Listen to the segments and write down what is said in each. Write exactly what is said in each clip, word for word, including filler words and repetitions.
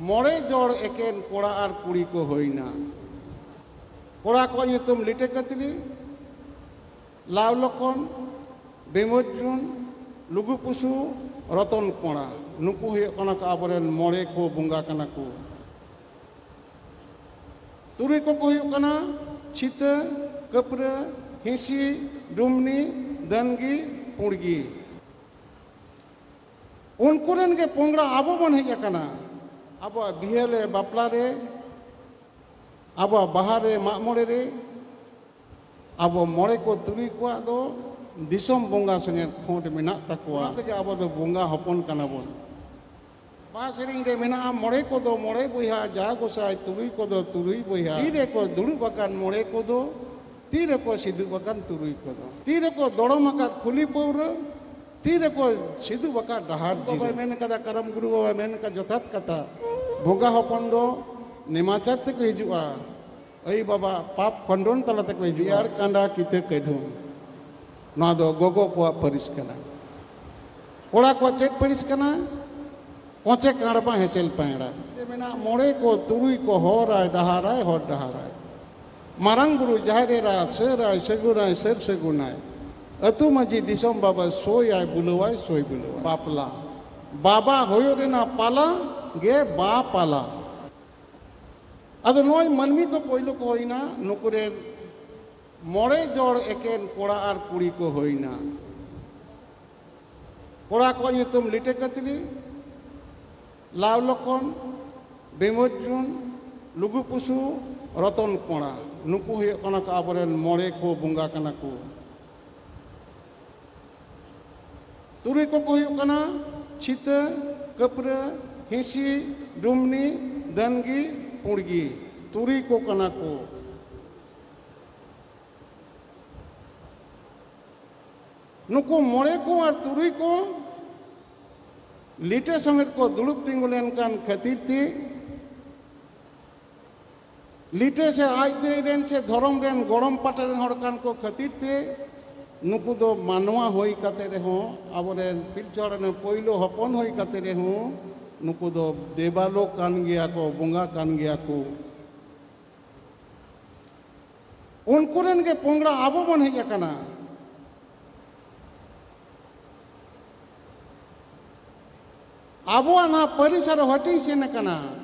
ᱢᱚᱬᱮ ᱡᱚᱲ ᱮᱠᱮᱱ ᱠᱚᱲᱟ ᱟᱨ ᱠᱩᱲᱤ ᱠᱚ ᱦᱩᱭᱱᱟ᱾ ᱠᱚᱲᱟ ᱠᱚᱣᱟᱜ ᱧᱩᱛᱩᱢ ᱞᱤᱴᱟᱹ ᱠᱟᱹᱛᱨᱤ, ᱞᱟᱣ ᱞᱚᱠᱷᱚᱱ, ᱵᱤᱢᱚᱨᱡᱩᱱ, ᱞᱩᱜᱩ ᱯᱩᱥᱩ, ᱨᱚᱛᱚᱱ ᱠᱚᱲᱟ᱾ ᱱᱩᱠᱩ ᱦᱩᱭᱩᱜ ᱠᱟᱱᱟ ᱠᱚ ᱟᱵᱚᱨᱮᱱ ᱢᱚᱬᱮ ᱠᱚ ᱵᱚᱸᱜᱟ ᱠᱟᱱᱟ ᱠᱚ᱾ ᱛᱩᱨᱩᱭ ᱠᱚᱠᱚ ᱦᱩᱭᱩᱜ ᱠᱟᱱᱟ ᱪᱷᱤᱛᱟᱹ, ᱠᱟᱹᱯᱨᱟᱹ, ᱦᱤᱸᱥᱤ, ᱰᱩᱢᱱᱤ, ᱫᱟᱹᱱᱜᱤ, ᱯᱩᱲᱜᱤ᱾ ᱩᱱᱠᱩ ᱨᱮᱱ ᱜᱮ ᱯᱚᱝᱲᱟ ᱟᱵᱚ ᱵᱚᱱ ᱦᱮᱡ ᱟᱠᱟᱱᱟ᱾ ᱟᱵᱚᱣᱟᱜ ᱵᱤᱦᱟᱹ ᱨᱮ, ᱵᱟᱯᱞᱟ ᱨᱮ, ᱟᱵᱚᱣᱟᱜ ᱵᱟᱦᱟ ᱨᱮ, ᱢᱟᱜ ᱢᱚᱬᱮ ᱨᱮ, ᱟᱵᱚ ᱢᱚᱬᱮ ᱠᱚ ᱛᱩᱨᱩᱭ ᱠᱚᱣᱟᱜ ᱫᱚ ᱫᱤᱥᱚᱢ ᱵᱚᱸᱜᱟ ᱥᱚᱸᱜᱮ ᱠᱷᱚᱸᱰ ᱢᱮᱱᱟᱜ ᱛᱟᱠᱚᱣᱟ᱾ ᱚᱱᱟ ᱛᱮᱜᱮ ᱟᱵᱚ ᱫᱚ ᱵᱚᱸᱜᱟ ᱦᱚᱯᱚᱱ ᱠᱟᱱᱟ ᱵᱚᱱ᱾ ᱵᱟᱦᱟ ᱥᱮᱨᱮᱧ ᱨᱮ ᱢᱮᱱᱟᱜᱼᱟ, ᱢᱚᱬᱮ ᱠᱚᱫᱚ ᱢᱚᱬᱮ ᱵᱚᱭᱦᱟ, ᱡᱟ ᱜᱚᱸᱥᱟᱭ ᱛᱩᱨᱩᱭ ᱠᱚᱫᱚ ᱛᱩᱨᱩᱭ ᱵᱚᱭᱦᱟ᱾ ᱛᱤ ᱨᱮᱠᱚ ᱫᱩᱲᱩᱵ ᱟᱠᱟᱱ ᱢᱚᱬᱮ ᱠᱚᱫᱚ, ᱛᱤ ᱨᱮᱠᱚ ᱥᱤᱫᱩᱵ ᱟᱠᱟᱱ ᱛᱩᱨᱩᱭ ᱠᱚᱫᱚ᱾ ᱛᱤ ᱨᱮᱠᱚ ᱫᱚᱲᱚᱢ ᱟᱠᱟᱫ ᱠᱩᱞᱤ ᱯᱟᱹᱣᱨᱟᱹ, ᱛᱤ ᱨᱮᱠᱚ ᱥᱤᱫᱩᱵ ᱟᱠᱟᱫ ᱰᱟᱦᱟᱨ ᱡᱤᱨᱟᱹ᱾ ᱵᱟᱵᱟᱭ ᱢᱮᱱ ᱠᱟᱫᱟ, ᱠᱟᱨᱟᱢ ᱜᱩᱨᱩ ᱵᱟᱵᱟᱭ ᱢᱮᱱ ᱠᱟᱫᱟ ᱡᱚᱛᱷᱟᱛ ᱠᱟᱛᱷᱟ᱾ ᱵᱚᱸᱜᱟ ᱦᱚᱯᱚᱱ ᱫᱚ ᱱᱮᱢᱟᱪᱟᱨ ᱛᱮᱠᱚ ᱦᱤᱡᱩᱜᱼᱟ᱾ ᱟᱭᱳ ᱵᱟᱵᱟ ᱯᱟᱯ ᱠᱷᱚᱸᱰᱚᱱ ᱛᱟᱞᱟ ᱛᱮᱠᱚ ᱦᱤᱡᱩᱜᱼᱟ᱾ ᱮᱭᱟᱨ ᱠᱟᱸᱰᱟ ᱠᱤᱛᱟᱹ ᱠᱟᱹᱰᱷᱩᱢ, ᱱᱚᱣᱟ ᱫᱚ ᱜᱚᱜᱚ ᱠᱚᱣᱟᱜ ᱯᱟᱹᱨᱤᱥ ᱠᱟᱱᱟ᱾ ᱠᱚᱲᱟ ᱠᱚᱣᱟᱜ ᱪᱮᱫ ᱯᱟᱹᱨᱤᱥ ᱠᱟᱱᱟ? ᱠᱚᱪᱮ ᱠᱟᱸᱲᱵᱟ ᱦᱮᱸᱥᱮᱞ ᱯᱟᱭᱲᱟ᱾ ᱢᱮᱱᱟᱜ ᱢᱚᱬᱮ ᱠᱚ ᱛᱩᱨᱩᱭ ᱠᱚ ᱦᱚᱨᱟᱭ ᱰᱟᱦᱟᱨᱟᱭ ᱦᱚᱨ ᱰᱟᱦᱟᱨᱟᱭ᱾ ᱢᱟᱨᱟᱝ ᱵᱩᱨᱩ ᱡᱟᱦᱮᱨ ᱮᱨᱟ ᱥᱟᱹᱨᱟᱭ ᱥᱟᱹᱜᱩᱱᱟᱭ ᱥᱟᱹᱨ ᱥᱟᱹᱜᱩᱱᱟᱭ᱾ ᱟᱹᱛᱩ ᱢᱟᱹᱡᱷᱤ ᱫᱤᱥᱚᱢ ᱵᱟᱵᱟ ᱥᱳᱭᱟᱭ ᱵᱩᱞᱟᱹᱣᱟᱭ ᱥᱳᱭ ᱵᱩᱞᱟᱹᱣᱟᱭ᱾ ᱵᱟᱯᱞᱟ ᱵᱟᱵᱟ ᱦᱩᱭᱩᱜ ᱨᱮᱱᱟᱜ ᱯᱟᱞᱟ ᱜᱮ ᱵᱟ ᱯᱟᱞᱟ᱾ ᱟᱫᱚ ᱱᱚᱜᱼᱚᱭ ᱢᱟᱹᱱᱢᱤ ᱠᱚ ᱯᱳᱭᱞᱳ ᱠᱚ ᱦᱩᱭᱱᱟ, ᱱᱩᱠᱩ ᱨᱮᱱ ᱢᱚᱬᱮ ᱡᱚᱲ ᱮᱠᱮᱱ ᱠᱚᱲᱟ ᱟᱨ ᱠᱩᱲᱤ ᱠᱚ ᱦᱩᱭᱱᱟ᱾ ᱠᱚᱲᱟ ᱠᱚᱣᱟᱜ ᱧᱩᱛᱩᱢ ᱞᱤᱴᱟᱹ ᱠᱟᱹᱛᱨᱤ, ᱞᱟᱣ ᱞᱚᱠᱷᱚᱱ, ᱵᱤᱢᱚᱨᱡᱩᱱ, ᱞᱩᱜᱩ ᱯᱩᱥᱩ, ᱨᱚᱛᱚᱱ ᱠᱚᱲᱟ᱾ ᱱᱩᱠᱩ ᱦᱩᱭᱩᱜ ᱠᱟᱱᱟ ᱠᱚ ᱟᱵᱚᱨᱮᱱ ᱢᱚᱬᱮ ᱠᱚ ᱵᱚᱸᱜᱟ ᱠᱟᱱᱟ ᱠᱚ᱾ ᱛᱩᱨᱩᱭ ᱠᱚᱠᱚ ᱦᱩᱭᱩᱜ ᱠᱟᱱᱟ ᱪᱷᱤᱛᱟᱹ, ᱠᱟᱹᱯᱨᱟᱹ, ᱦᱤᱸᱥᱤ, ᱰᱩᱢᱱᱤ, ᱫᱟᱹᱱᱜᱤ, ᱯᱩᱲᱜᱤ᱾ ᱛᱩᱨᱩᱭ ᱠᱚ ᱠᱟᱱᱟ ᱠᱚ᱾ ᱱᱩᱠᱩ ᱢᱚᱬᱮ ᱠᱚ ᱟᱨ ᱛᱩᱨᱩᱭ ᱠᱚ ᱞᱤᱴᱟᱹ ᱥᱚᱸᱜᱮ ᱠᱚ ᱫᱩᱲᱩᱵ ᱛᱤᱸᱜᱩ ᱞᱮᱱᱠᱟᱱ ᱠᱷᱟᱹᱛᱤᱨ ᱛᱮ, ᱞᱤᱴᱟᱹ ᱥᱮ ᱟᱡ ᱫᱟᱹᱭ ᱨᱮᱱ ᱥᱮ ᱫᱷᱚᱨᱚᱢ ᱨᱮᱱ ᱜᱚᱲᱚᱢ ᱯᱟᱴᱟ ᱨᱮᱱ ᱦᱚᱲ ᱠᱟᱱ ᱠᱚ ᱠᱷᱟᱹᱛᱤᱨ ᱛᱮ, ᱱᱩᱠᱩ ᱫᱚ ᱢᱟᱱᱣᱟ ᱦᱩᱭ ᱠᱟᱛᱮ ᱨᱮᱦᱚᱸ, ᱟᱵᱚᱨᱮᱱ ᱯᱤᱞᱪᱩ ᱦᱟᱲᱟᱢ ᱨᱮᱱ ᱯᱳᱭᱞᱳ ᱦᱚᱯᱚᱱ ᱦᱩᱭ ᱠᱟᱛᱮ ᱨᱮᱦᱚᱸ, ᱱᱩᱠᱩ ᱫᱚ ᱫᱮᱵᱟᱞᱳᱠ ᱠᱟᱱ ᱜᱮᱭᱟ ᱠᱚ, ᱵᱚᱸᱜᱟ ᱠᱟᱱ ᱜᱮᱭᱟ ᱠᱚ᱾ ᱩᱱᱠᱩ ᱨᱮᱱ ᱜᱮ ᱯᱚᱝᱲᱟ ᱟᱵᱚ ᱵᱚᱱ ᱦᱮᱡ ᱟᱠᱟᱱᱟ᱾ ᱟᱵᱚᱣᱟᱜ ᱱᱚᱣᱟ ᱯᱟᱹᱨᱤᱥ ᱟᱨ ᱦᱟᱹᱴᱤᱧ ᱥᱮᱱ ᱟᱠᱟᱱᱟ᱾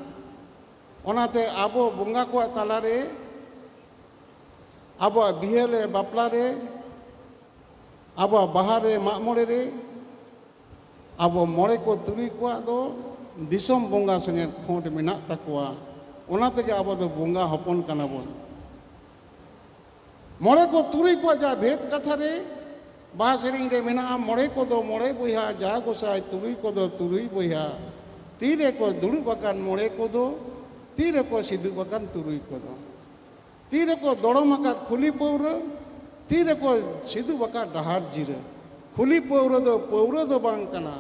ᱚᱱᱟᱛᱮ ᱟᱵᱚ ᱵᱚᱸᱜᱟ ᱠᱚᱣᱟᱜ ᱛᱟᱞᱟᱨᱮ, ᱟᱵᱚᱣᱟᱜ ᱵᱤᱦᱟᱹ ᱨᱮ, ᱵᱟᱯᱞᱟ ᱨᱮ, ᱟᱵᱚᱣᱟᱜ ᱵᱟᱦᱟ ᱨᱮ, ᱢᱟᱜ ᱢᱚᱬᱮ ᱨᱮ, ᱟᱵᱚ ᱢᱚᱬᱮ ᱠᱚ ᱛᱩᱨᱩᱭ ᱠᱚᱣᱟᱜ ᱫᱚ ᱫᱤᱥᱚᱢ ᱵᱚᱸᱜᱟ ᱥᱚᱸᱜᱮ ᱠᱷᱚᱸᱰ ᱢᱮᱱᱟᱜ ᱛᱟᱠᱚᱣᱟ᱾ ᱚᱱᱟ ᱛᱮᱜᱮ ᱟᱵᱚ ᱫᱚ ᱵᱚᱸᱜᱟ ᱦᱚᱯᱚᱱ ᱠᱟᱱᱟ ᱵᱚᱱ᱾ ᱢᱚᱬᱮ ᱠᱚ ᱛᱩᱨᱩᱭ ᱠᱚᱣᱟᱜ ᱡᱟᱦᱟᱸ ᱵᱷᱮᱫ ᱠᱟᱛᱷᱟ ᱨᱮ ᱵᱟᱦᱟ ᱥᱮᱨᱮᱧ ᱨᱮ ᱢᱮᱱᱟᱜᱼᱟ, ᱢᱚᱬᱮ ᱠᱚᱫᱚ ᱢᱚᱬᱮ ᱵᱚᱭᱦᱟ, ᱡᱟ ᱜᱚᱸᱥᱟᱭ ᱛᱩᱨᱩᱭ ᱠᱚᱫᱚ ᱛᱩᱨᱩᱭ ᱵᱚᱭᱦᱟ, ᱛᱤᱨᱮᱠᱚ ᱫᱩᱲᱩᱵ ᱟᱠᱟᱱ ᱢᱚᱬᱮ ᱠᱚᱫᱚ, ᱛᱤᱨᱮᱠᱚ ᱥᱤᱫᱩᱵ ᱟᱠᱟᱱ ᱛᱩᱨᱩᱭ ᱠᱚᱫᱚ᱾ ᱛᱤ ᱨᱮᱠᱚ ᱫᱚᱲᱚᱢ ᱟᱠᱟᱫ ᱠᱷᱩᱞᱤ ᱯᱟᱹᱣᱨᱟᱹ, ᱛᱤ ᱨᱮᱠᱚ ᱥᱤᱫᱩᱵ ᱟᱠᱟᱫ ᱰᱟᱦᱟᱨ ᱡᱤᱨᱟᱹ᱾ ᱠᱷᱩᱞᱤ ᱯᱟᱹᱣᱨᱟᱹ ᱫᱚ ᱯᱟᱹᱣᱨᱟᱹ ᱫᱚ ᱵᱟᱝ ᱠᱟᱱᱟ,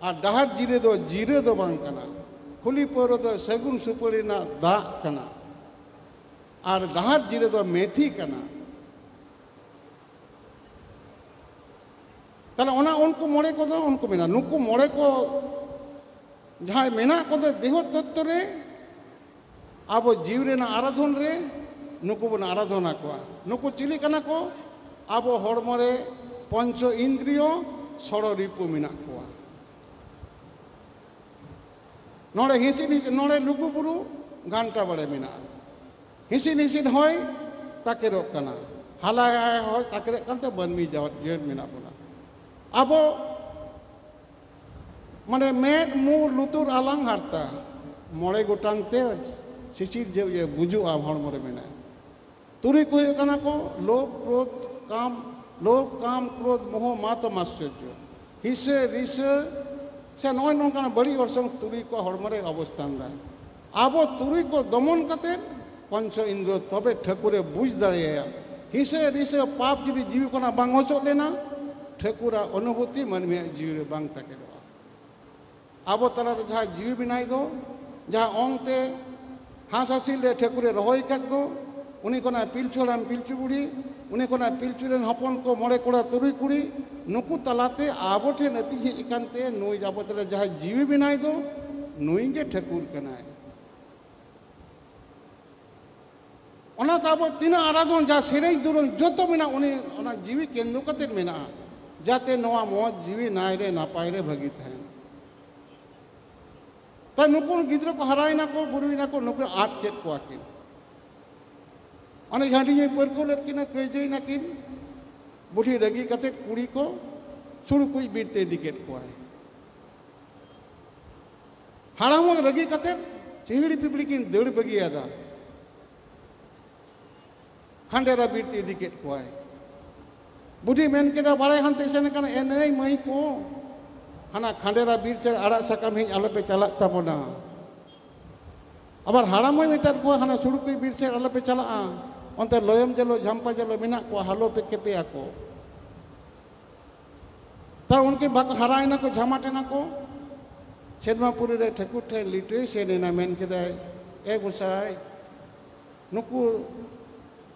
ᱟᱨ ᱰᱟᱦᱟᱨ ᱡᱤᱨᱟᱹ ᱫᱚ ᱡᱤᱨᱟᱹ ᱫᱚ ᱵᱟᱝ ᱠᱟᱱᱟ᱾ ᱠᱷᱩᱞᱤ ᱯᱟᱹᱣᱨᱟᱹ ᱫᱚ ᱥᱟᱹᱜᱩᱱ ᱥᱩᱯᱟᱹᱲᱤ ᱨᱮᱱᱟᱜ ᱫᱟᱜ ᱠᱟᱱᱟ, ᱟᱨ ᱰᱟᱦᱟᱨ ᱡᱤᱨᱟᱹ ᱫᱚ ᱢᱮᱛᱷᱤ ᱠᱟᱱᱟ᱾ ᱛᱟᱦᱞᱮ ᱚᱱᱟ ᱩᱱᱠᱩ ᱢᱚᱬᱮ ᱠᱚᱫᱚ ᱩᱱᱠᱩ ᱢᱮᱱᱟ, ᱱᱩᱠᱩ ᱢᱚᱬᱮ ᱠᱚ ᱡᱟᱦᱟᱸᱭ ᱢᱮᱱᱟᱜ ᱠᱚᱫᱚ ᱫᱮᱦᱚ ᱛᱚᱛᱛᱚ ᱨᱮ, ᱟᱵᱚ ᱡᱤᱣᱤ ᱨᱮᱱᱟᱜ ᱟᱨᱟᱫᱷᱚᱱ ᱨᱮ ᱱᱩᱠᱩ ᱵᱚᱱ ᱟᱨᱟᱫᱷᱚᱱᱟ ᱠᱚᱣᱟ᱾ ᱱᱩᱠᱩ ᱪᱤᱞᱤ ᱠᱟᱱᱟ ᱠᱚ? ᱟᱵᱚ ᱦᱚᱲᱢᱚ ᱨᱮ ᱯᱚᱧᱪᱚ ᱤᱱᱫᱨᱤᱭᱚ ᱥᱚᱲᱚ ᱨᱤᱯᱩ ᱢᱮᱱᱟᱜ ᱠᱚᱣᱟ᱾ ᱱᱚᱰᱮ ᱦᱤᱸᱥᱤᱫ ᱦᱤᱸᱥᱤᱫ, ᱱᱚᱰᱮ ᱞᱩᱜᱩ ᱵᱩᱨᱩ ᱜᱷᱟᱱᱴᱟ ᱵᱟᱲᱮ ᱢᱮᱱᱟᱜᱼᱟ᱾ ᱦᱤᱸᱥᱤᱫ ᱦᱤᱸᱥᱤᱫ ᱦᱚᱭ ᱛᱟᱠᱮᱨᱚᱜ ᱠᱟᱱᱟ, ᱦᱟᱞᱟᱭ ᱦᱟᱞᱟᱭ ᱦᱚᱭ ᱛᱟᱠᱮᱨᱚᱜ ᱠᱟᱱᱛᱮ ᱢᱟᱹᱱᱢᱤ ᱡᱟᱣ-, ᱡᱤᱭᱚᱱ ᱢᱮᱱᱟᱜ ᱵᱚᱱᱟ᱾ ᱟᱵᱚ ᱢᱟᱱᱮ ᱢᱮᱫ, ᱢᱩ, ᱞᱩᱛᱩᱨ, ᱟᱞᱟᱝ, ᱦᱟᱨᱛᱟ, ᱢᱚᱬᱮ ᱜᱚᱴᱟᱝ ᱛᱮ ᱥᱤᱥᱤᱨ ᱡᱮ ᱤᱭᱟᱹ ᱵᱩᱡᱩᱜᱼᱟ ᱦᱚᱲᱢᱚ ᱨᱮ ᱢᱮᱱᱟᱜᱼᱟ᱾ ᱛᱩᱨᱩᱭ ᱠᱚ ᱦᱩᱭᱩᱜ ᱠᱟᱱᱟ ᱠᱚ ᱞᱳᱵᱷ, ᱠᱨᱳᱫᱷ, ᱠᱟᱢ, ᱞᱳᱵᱷ, ᱠᱟᱢ, ᱠᱨᱳᱫᱷ, ᱢᱳᱦᱚ, ᱢᱟᱛ, ᱢᱟᱥᱪᱚᱨᱡᱚ, ᱦᱤᱥᱟᱹ, ᱨᱤᱥᱟᱹ, ᱥᱮ ᱱᱚᱜᱼᱚᱭ ᱱᱚᱝᱠᱟᱱᱟᱜ ᱵᱟᱹᱲᱤᱡ ᱚᱨᱥᱚᱝ ᱛᱩᱨᱩᱭ ᱠᱚ ᱦᱚᱲᱢᱚ ᱨᱮ ᱚᱵᱚᱥᱛᱷᱟᱱ ᱫᱟᱭ᱾ ᱟᱵᱚ ᱛᱩᱨᱩᱭ ᱠᱚ ᱫᱚᱢᱚᱱ ᱠᱟᱛᱮ ᱯᱚᱧᱪᱚ ᱤᱱᱫᱨᱚ ᱛᱚᱵᱮ ᱴᱷᱟᱹᱠᱩᱨᱮ ᱵᱩᱡᱽ ᱫᱟᱲᱮᱭᱟᱭᱟ᱾ ᱦᱤᱥᱟᱹ, ᱨᱤᱥᱟᱹ, ᱯᱟᱯ ᱡᱩᱫᱤ ᱡᱤᱣᱤ ᱠᱷᱚᱱᱟᱜ ᱵᱟᱝ ᱚᱪᱚᱜ ᱞᱮᱱᱟ, ᱴᱷᱟᱹᱠᱩᱨᱟᱜ ᱚᱱᱩᱵᱷᱩᱛᱤ ᱢᱟᱹᱱᱢᱤᱭᱟᱜ ᱡᱤᱣᱤ ᱨᱮ ᱵᱟᱝ ᱛᱟᱠᱮᱨᱚᱜᱼᱟ᱾ ᱟᱵᱚ ᱛᱟᱞᱟᱨᱮ ᱡᱟᱦᱟᱸ ᱡᱤᱣᱤ ᱢᱮᱱᱟᱭ ᱫᱚ, ᱡᱟᱦᱟᱸ ᱚᱝ ᱛᱮ ᱦᱟᱸᱥ ᱦᱟᱹᱥᱤᱞ ᱨᱮ ᱴᱷᱟᱹᱠᱩᱨᱮ ᱨᱚᱦᱚᱭ ᱟᱠᱟᱫ ᱫᱚ, ᱩᱱᱤ ᱠᱷᱚᱱᱟᱜ ᱯᱤᱞᱪᱩ ᱦᱟᱲᱟᱢ ᱯᱤᱞᱪᱩ ᱵᱩᱲᱦᱤ, ᱩᱱᱤ ᱠᱷᱚᱱᱟᱜ ᱯᱤᱞᱪᱩ ᱨᱮᱱ ᱦᱚᱯᱚᱱ ᱠᱚ ᱢᱚᱬᱮ ᱠᱚᱲᱟ ᱛᱩᱨᱩᱭ ᱠᱩᱲᱤ, ᱱᱩᱠᱩ ᱛᱟᱞᱟᱛᱮ ᱟᱵᱚ ᱴᱷᱮᱱ ᱟᱹᱛᱤᱧ ᱦᱮᱡ ᱟᱠᱟᱱ ᱛᱮ ᱱᱩᱭ ᱟᱵᱚ ᱛᱟᱞᱟ ᱡᱟᱦᱟᱸᱭ ᱡᱤᱣᱤ ᱵᱮᱱᱟᱭ ᱫᱚ, ᱱᱩᱭ ᱜᱮ ᱴᱷᱟᱹᱠᱩᱨ ᱠᱟᱱᱟᱭ᱾ ᱚᱱᱟᱛᱮ ᱟᱵᱚ ᱛᱤᱱᱟᱹᱜ ᱟᱨᱟᱫᱷᱚᱱ, ᱡᱟ ᱥᱮᱨᱮᱧ ᱫᱩᱨᱟᱹᱝ, ᱡᱚᱛᱚ ᱢᱮᱱᱟᱜ, ᱩᱱᱤ ᱚᱱᱟ ᱡᱤᱣᱤ ᱠᱮᱱᱫᱩ ᱠᱟᱛᱮᱫ ᱢᱮᱱᱟᱜᱼᱟ, ᱡᱟᱛᱮ ᱱᱚᱣᱟ ᱢᱚᱡᱽ ᱡᱤᱣᱤ ᱱᱟᱭ ᱨᱮ ᱱᱟᱯᱟᱭ ᱨᱮ ᱵᱷᱟᱹᱜᱤ ᱛᱟᱦᱮᱱ᱾ ᱛᱟᱭ ᱱᱩᱠᱩ ᱜᱤᱫᱽᱨᱟᱹ ᱠᱚ ᱦᱟᱨᱟᱭᱮᱱᱟ ᱠᱚ, ᱵᱩᱨᱩᱭᱮᱱᱟ ᱠᱚ, ᱱᱩᱠᱩ ᱟᱫ ᱠᱮᱫ ᱠᱚᱣᱟ ᱠᱤᱱ᱾ ᱚᱱᱮ ᱦᱟᱺᱰᱤ ᱧᱩᱭ ᱯᱟᱹᱨᱠᱟᱹᱣ ᱞᱮᱫ ᱠᱤᱱᱟ, ᱠᱟᱹᱭᱡᱟᱹᱭᱮᱱᱟ ᱠᱤᱱ᱾ ᱵᱩᱰᱷᱤ ᱨᱟᱹᱜᱤ ᱠᱟᱛᱮᱫ ᱠᱩᱲᱤ ᱠᱚ ᱥᱩᱲᱩ ᱠᱩᱡ ᱵᱤᱨ ᱛᱮ ᱤᱫᱤ ᱠᱮᱫ ᱠᱚᱣᱟᱭ᱾ ᱦᱟᱲᱟᱢ ᱦᱚᱸ ᱨᱟᱹᱜᱤ ᱠᱟᱛᱮᱫ ᱪᱤᱦᱤᱲᱤ ᱯᱤᱯᱤᱲᱤ ᱠᱤᱱ ᱫᱟᱹᱲ ᱵᱟᱹᱜᱤᱭᱟᱫᱟ᱾ ᱠᱷᱟᱸᱰᱮᱨᱟ ᱵᱤᱨ ᱛᱮ ᱤᱫᱤ ᱠᱮᱫ ᱠᱚᱣᱟᱭ᱾ ᱵᱩᱰᱷᱤ ᱢᱮᱱ ᱠᱮᱫᱟ, ᱵᱟᱲᱟᱭ ᱦᱟᱱᱛᱮ ᱥᱮᱱ ᱠᱟᱱᱟ, "ᱮ ᱱᱟᱹᱭ ᱢᱟᱹᱭ ᱠᱚ, ᱦᱟᱱᱟ ᱠᱷᱟᱸᱰᱮᱨᱟ ᱵᱤᱨ ᱥᱮᱫ ᱟᱲᱟᱜ ᱥᱟᱠᱟᱢ ᱦᱮᱡ ᱟᱞᱚᱯᱮ ᱪᱟᱞᱟᱜ ᱛᱟᱵᱚᱱᱟ᱾" ᱟᱵᱟᱨ ᱦᱟᱲᱟᱢ ᱦᱚᱸᱭ ᱢᱮᱛᱟᱫ ᱠᱚᱣᱟ, "ᱦᱟᱱᱟ ᱥᱩᱲᱩᱠᱩᱭ ᱵᱤᱨ ᱥᱮᱫ ᱟᱞᱚᱯᱮ ᱪᱟᱞᱟᱜᱼᱟ, ᱚᱱᱛᱮ ᱞᱚᱭᱚᱢ ᱡᱮᱞᱚ, ᱡᱷᱟᱢᱯᱟ ᱡᱮᱞᱚ ᱢᱮᱱᱟᱜ ᱠᱚᱣᱟ, ᱦᱟᱞᱚ ᱯᱮ ᱠᱮᱯᱮᱭᱟ ᱠᱚ᱾" ᱛᱟᱨ ᱩᱱᱠᱤᱱ ᱵᱟᱠᱚ ᱦᱟᱨᱟᱭᱮᱱᱟ ᱠᱚ, ᱡᱷᱟᱢᱟᱴ ᱮᱱᱟ ᱠᱚ᱾ ᱥᱮᱨᱢᱟᱯᱩᱨᱤ ᱨᱮ ᱴᱷᱟᱹᱠᱩᱨ ᱴᱷᱮᱱ ᱞᱤᱴᱟᱹᱭ ᱥᱮᱱ ᱮᱱᱟ, ᱢᱮᱱ ᱠᱮᱫᱟᱭ, "ᱮ ᱜᱚᱸᱥᱟᱭ, ᱱᱩᱠᱩ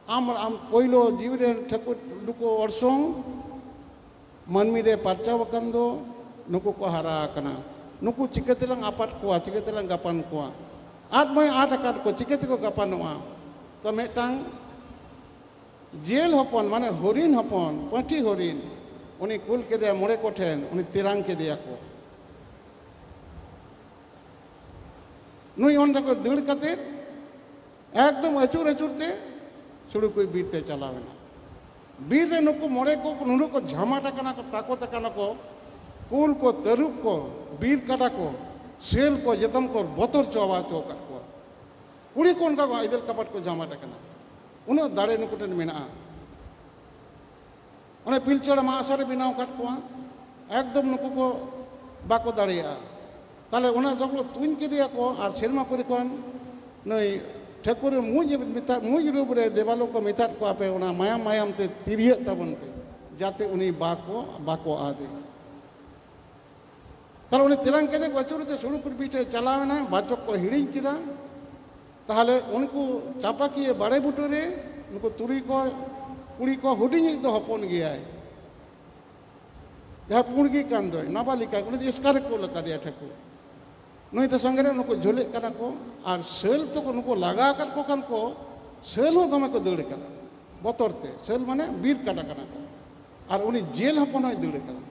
ᱟᱢ, ᱟᱢ ᱯᱳᱭᱞᱳ ᱡᱤᱣᱤ ᱨᱮᱱ ᱴᱷᱟᱹᱠᱩᱨ, ᱱᱩᱠᱩ ᱚᱨᱥᱚᱝ ᱢᱟᱹᱱᱢᱤ ᱨᱮ ᱯᱟᱨᱪᱟᱣ ᱟᱠᱟᱱ ᱫᱚ, ᱱᱩᱠᱩ ᱠᱚ ᱦᱟᱨᱟ ᱟᱠᱟᱱᱟ, ᱱᱩᱠᱩ ᱪᱤᱠᱟᱹ ᱛᱮᱞᱟᱝ ᱟᱯᱟᱫ ᱠᱚᱣᱟ, ᱪᱤᱠᱟᱹ ᱛᱮᱞᱟᱝ ᱜᱟᱯᱟᱱ ᱠᱚᱣᱟ? ᱟᱫ ᱢᱟᱭ ᱟᱫ ᱟᱠᱟᱫ ᱠᱚ, ᱪᱤᱠᱟᱹ ᱛᱮᱠᱚ ᱜᱟᱯᱟᱱᱚᱜᱼᱟ?" ᱛᱚ ᱢᱤᱫᱴᱟᱝ ᱡᱤᱭᱟᱹᱞ ᱦᱚᱯᱚᱱ, ᱢᱟᱱᱮ ᱦᱚᱨᱤᱱ ᱦᱚᱯᱚᱱ, ᱯᱟᱹᱴᱷᱤ ᱦᱚᱨᱤᱱ, ᱩᱱᱤ ᱠᱩᱞ ᱠᱮᱫᱮᱭᱟ ᱢᱚᱬᱮ ᱠᱚ ᱴᱷᱮᱱ, ᱩᱱᱤ ᱛᱮᱨᱟᱝ ᱠᱮᱫᱮᱭᱟ ᱠᱚ᱾ ᱱᱩᱭ ᱚᱸᱰᱮ ᱠᱷᱚᱱ ᱫᱟᱹᱲ ᱠᱟᱛᱮ ᱮᱠᱫᱚᱢ ᱟᱹᱪᱩᱨ ᱟᱹᱪᱩᱨ ᱛᱮ ᱥᱩᱲᱩᱠᱩᱭ ᱵᱤᱨ ᱛᱮ ᱪᱟᱞᱟᱣ ᱮᱱᱟ᱾ ᱵᱤᱨ ᱨᱮ ᱱᱩᱠᱩ ᱢᱚᱬᱮ ᱠᱚ ᱱᱩᱱᱟᱹᱜ ᱠᱚ ᱡᱷᱟᱢᱟᱴ ᱟᱠᱟᱱᱟ ᱠᱚ, ᱛᱟᱠᱚᱛ ᱟᱠᱟᱱᱟ ᱠᱚ, ᱠᱩᱞ ᱠᱚ, ᱛᱟᱹᱨᱩᱵ ᱠᱚ, ᱵᱤᱨ ᱠᱟᱰᱟ ᱠᱚ, ᱥᱤᱭᱟᱹᱞ ᱠᱚ, ᱡᱚᱛᱚᱢ ᱠᱚ ᱵᱚᱛᱚᱨ ᱪᱟᱵᱟ ᱦᱚᱪᱚ ᱟᱠᱟᱫ ᱠᱚᱣᱟ᱾ ᱠᱩᱲᱤ ᱠᱚ ᱚᱱᱠᱟ ᱠᱚ ᱟᱹᱭᱫᱟᱹᱨ ᱠᱟᱯᱟᱴ ᱠᱚ ᱡᱷᱟᱢᱟᱴ ᱟᱠᱟᱱᱟ᱾ ᱩᱱᱟᱹᱜ ᱫᱟᱲᱮ ᱱᱩᱠᱩ ᱴᱷᱮᱱ ᱢᱮᱱᱟᱜᱼᱟ᱾ ᱚᱱᱮ ᱯᱤᱞᱪᱩ ᱦᱟᱲᱟᱢᱟᱜ ᱟᱥᱟᱨᱮ ᱵᱮᱱᱟᱣ ᱟᱠᱟᱫ ᱠᱚᱣᱟ, ᱮᱠᱫᱚᱢ ᱱᱩᱠᱩ ᱠᱚ ᱵᱟᱠᱚ ᱫᱟᱲᱮᱭᱟᱜᱼᱟ᱾ ᱛᱟᱦᱞᱮ ᱚᱱᱟ ᱡᱚᱠᱷᱚᱱ ᱛᱩᱧ ᱠᱮᱫᱮᱭᱟ ᱠᱚ ᱟᱨ ᱥᱮᱨᱢᱟᱯᱩᱨᱤ ᱠᱷᱚᱱ ᱱᱩᱭ ᱴᱷᱟᱹᱠᱩᱨ ᱢᱩᱡ ᱢᱮᱛᱟ-, ᱢᱩᱡ ᱨᱩᱯ ᱨᱮ ᱫᱮᱵᱟᱞᱳᱠ ᱠᱚ ᱢᱮᱛᱟᱫ ᱠᱚᱣᱟ, "ᱟᱯᱮ ᱚᱱᱟ ᱢᱟᱭᱟᱢ ᱢᱟᱭᱟᱢ ᱛᱮ ᱛᱤᱨᱭᱟᱹᱜ ᱛᱟᱵᱚᱱ ᱯᱮ, ᱡᱟᱛᱮ ᱩᱱᱤ ᱵᱟᱠᱚ, ᱵᱟᱠᱚ ᱟᱫᱮ᱾" ᱛᱟᱦᱞᱮ ᱩᱱᱤ ᱛᱮᱨᱟᱝ ᱠᱮᱫᱮ ᱠᱚ ᱟᱹᱪᱩᱨ ᱛᱮ ᱥᱩᱲᱩᱠᱩᱨ ᱵᱤᱨ ᱴᱷᱮᱱ ᱪᱟᱞᱟᱣ ᱮᱱᱟᱭ, ᱵᱟᱪᱚᱠ ᱠᱚ ᱦᱤᱲᱤᱧ ᱠᱮᱫᱟ᱾ ᱛᱟᱦᱞᱮ ᱩᱱᱠᱩ ᱪᱟᱯᱟᱠᱤᱭᱟᱹ ᱵᱟᱲᱮ ᱵᱩᱴᱟᱹ ᱨᱮ ᱩᱱᱠᱩ ᱛᱩᱲᱤ ᱠᱚ, ᱠᱩᱲᱤ ᱠᱚ, ᱦᱩᱰᱤᱧᱤᱡ ᱫᱚ ᱦᱚᱯᱚᱱ ᱜᱮᱭᱟᱭ᱾ ᱡᱟᱦᱟᱸ ᱯᱩᱸᱰ ᱜᱮ ᱠᱟᱱ ᱫᱚᱭ, ᱱᱟᱵᱟᱞᱤᱠᱟ, ᱩᱱᱤ ᱫᱚ ᱮᱥᱠᱟᱨ ᱨᱮᱠᱚ ᱠᱩᱞ ᱟᱠᱟᱫᱮᱭᱟ ᱴᱷᱟᱹᱠᱩᱨ᱾ ᱱᱩᱭ ᱫᱚ ᱥᱚᱸᱜᱮ ᱨᱮ ᱱᱩᱠᱩ ᱡᱷᱟᱹᱞᱤᱜ ᱠᱟᱱᱟ ᱠᱚ, ᱟᱨ ᱥᱟᱹᱞ ᱛᱟᱠᱚ ᱱᱩᱠᱩ ᱞᱟᱜᱟ ᱟᱠᱟᱫ ᱠᱚ ᱠᱷᱟᱱ ᱠᱚ, ᱥᱟᱹᱞ ᱦᱚᱸ ᱫᱚᱢᱮ ᱠᱚ ᱫᱟᱹᱲ ᱠᱟᱫᱟ ᱵᱚᱛᱚᱨ ᱛᱮ᱾ ᱥᱟᱹᱞ ᱢᱟᱱᱮ ᱵᱤᱨ ᱠᱟᱰᱟ ᱠᱟᱱᱟ ᱠᱚ᱾ ᱟᱨ ᱩᱱᱤ ᱡᱮᱞ ᱦᱚᱯᱚᱱ ᱦᱚᱸᱭ ᱫᱟᱹᱲ ᱠᱟᱫᱟ᱾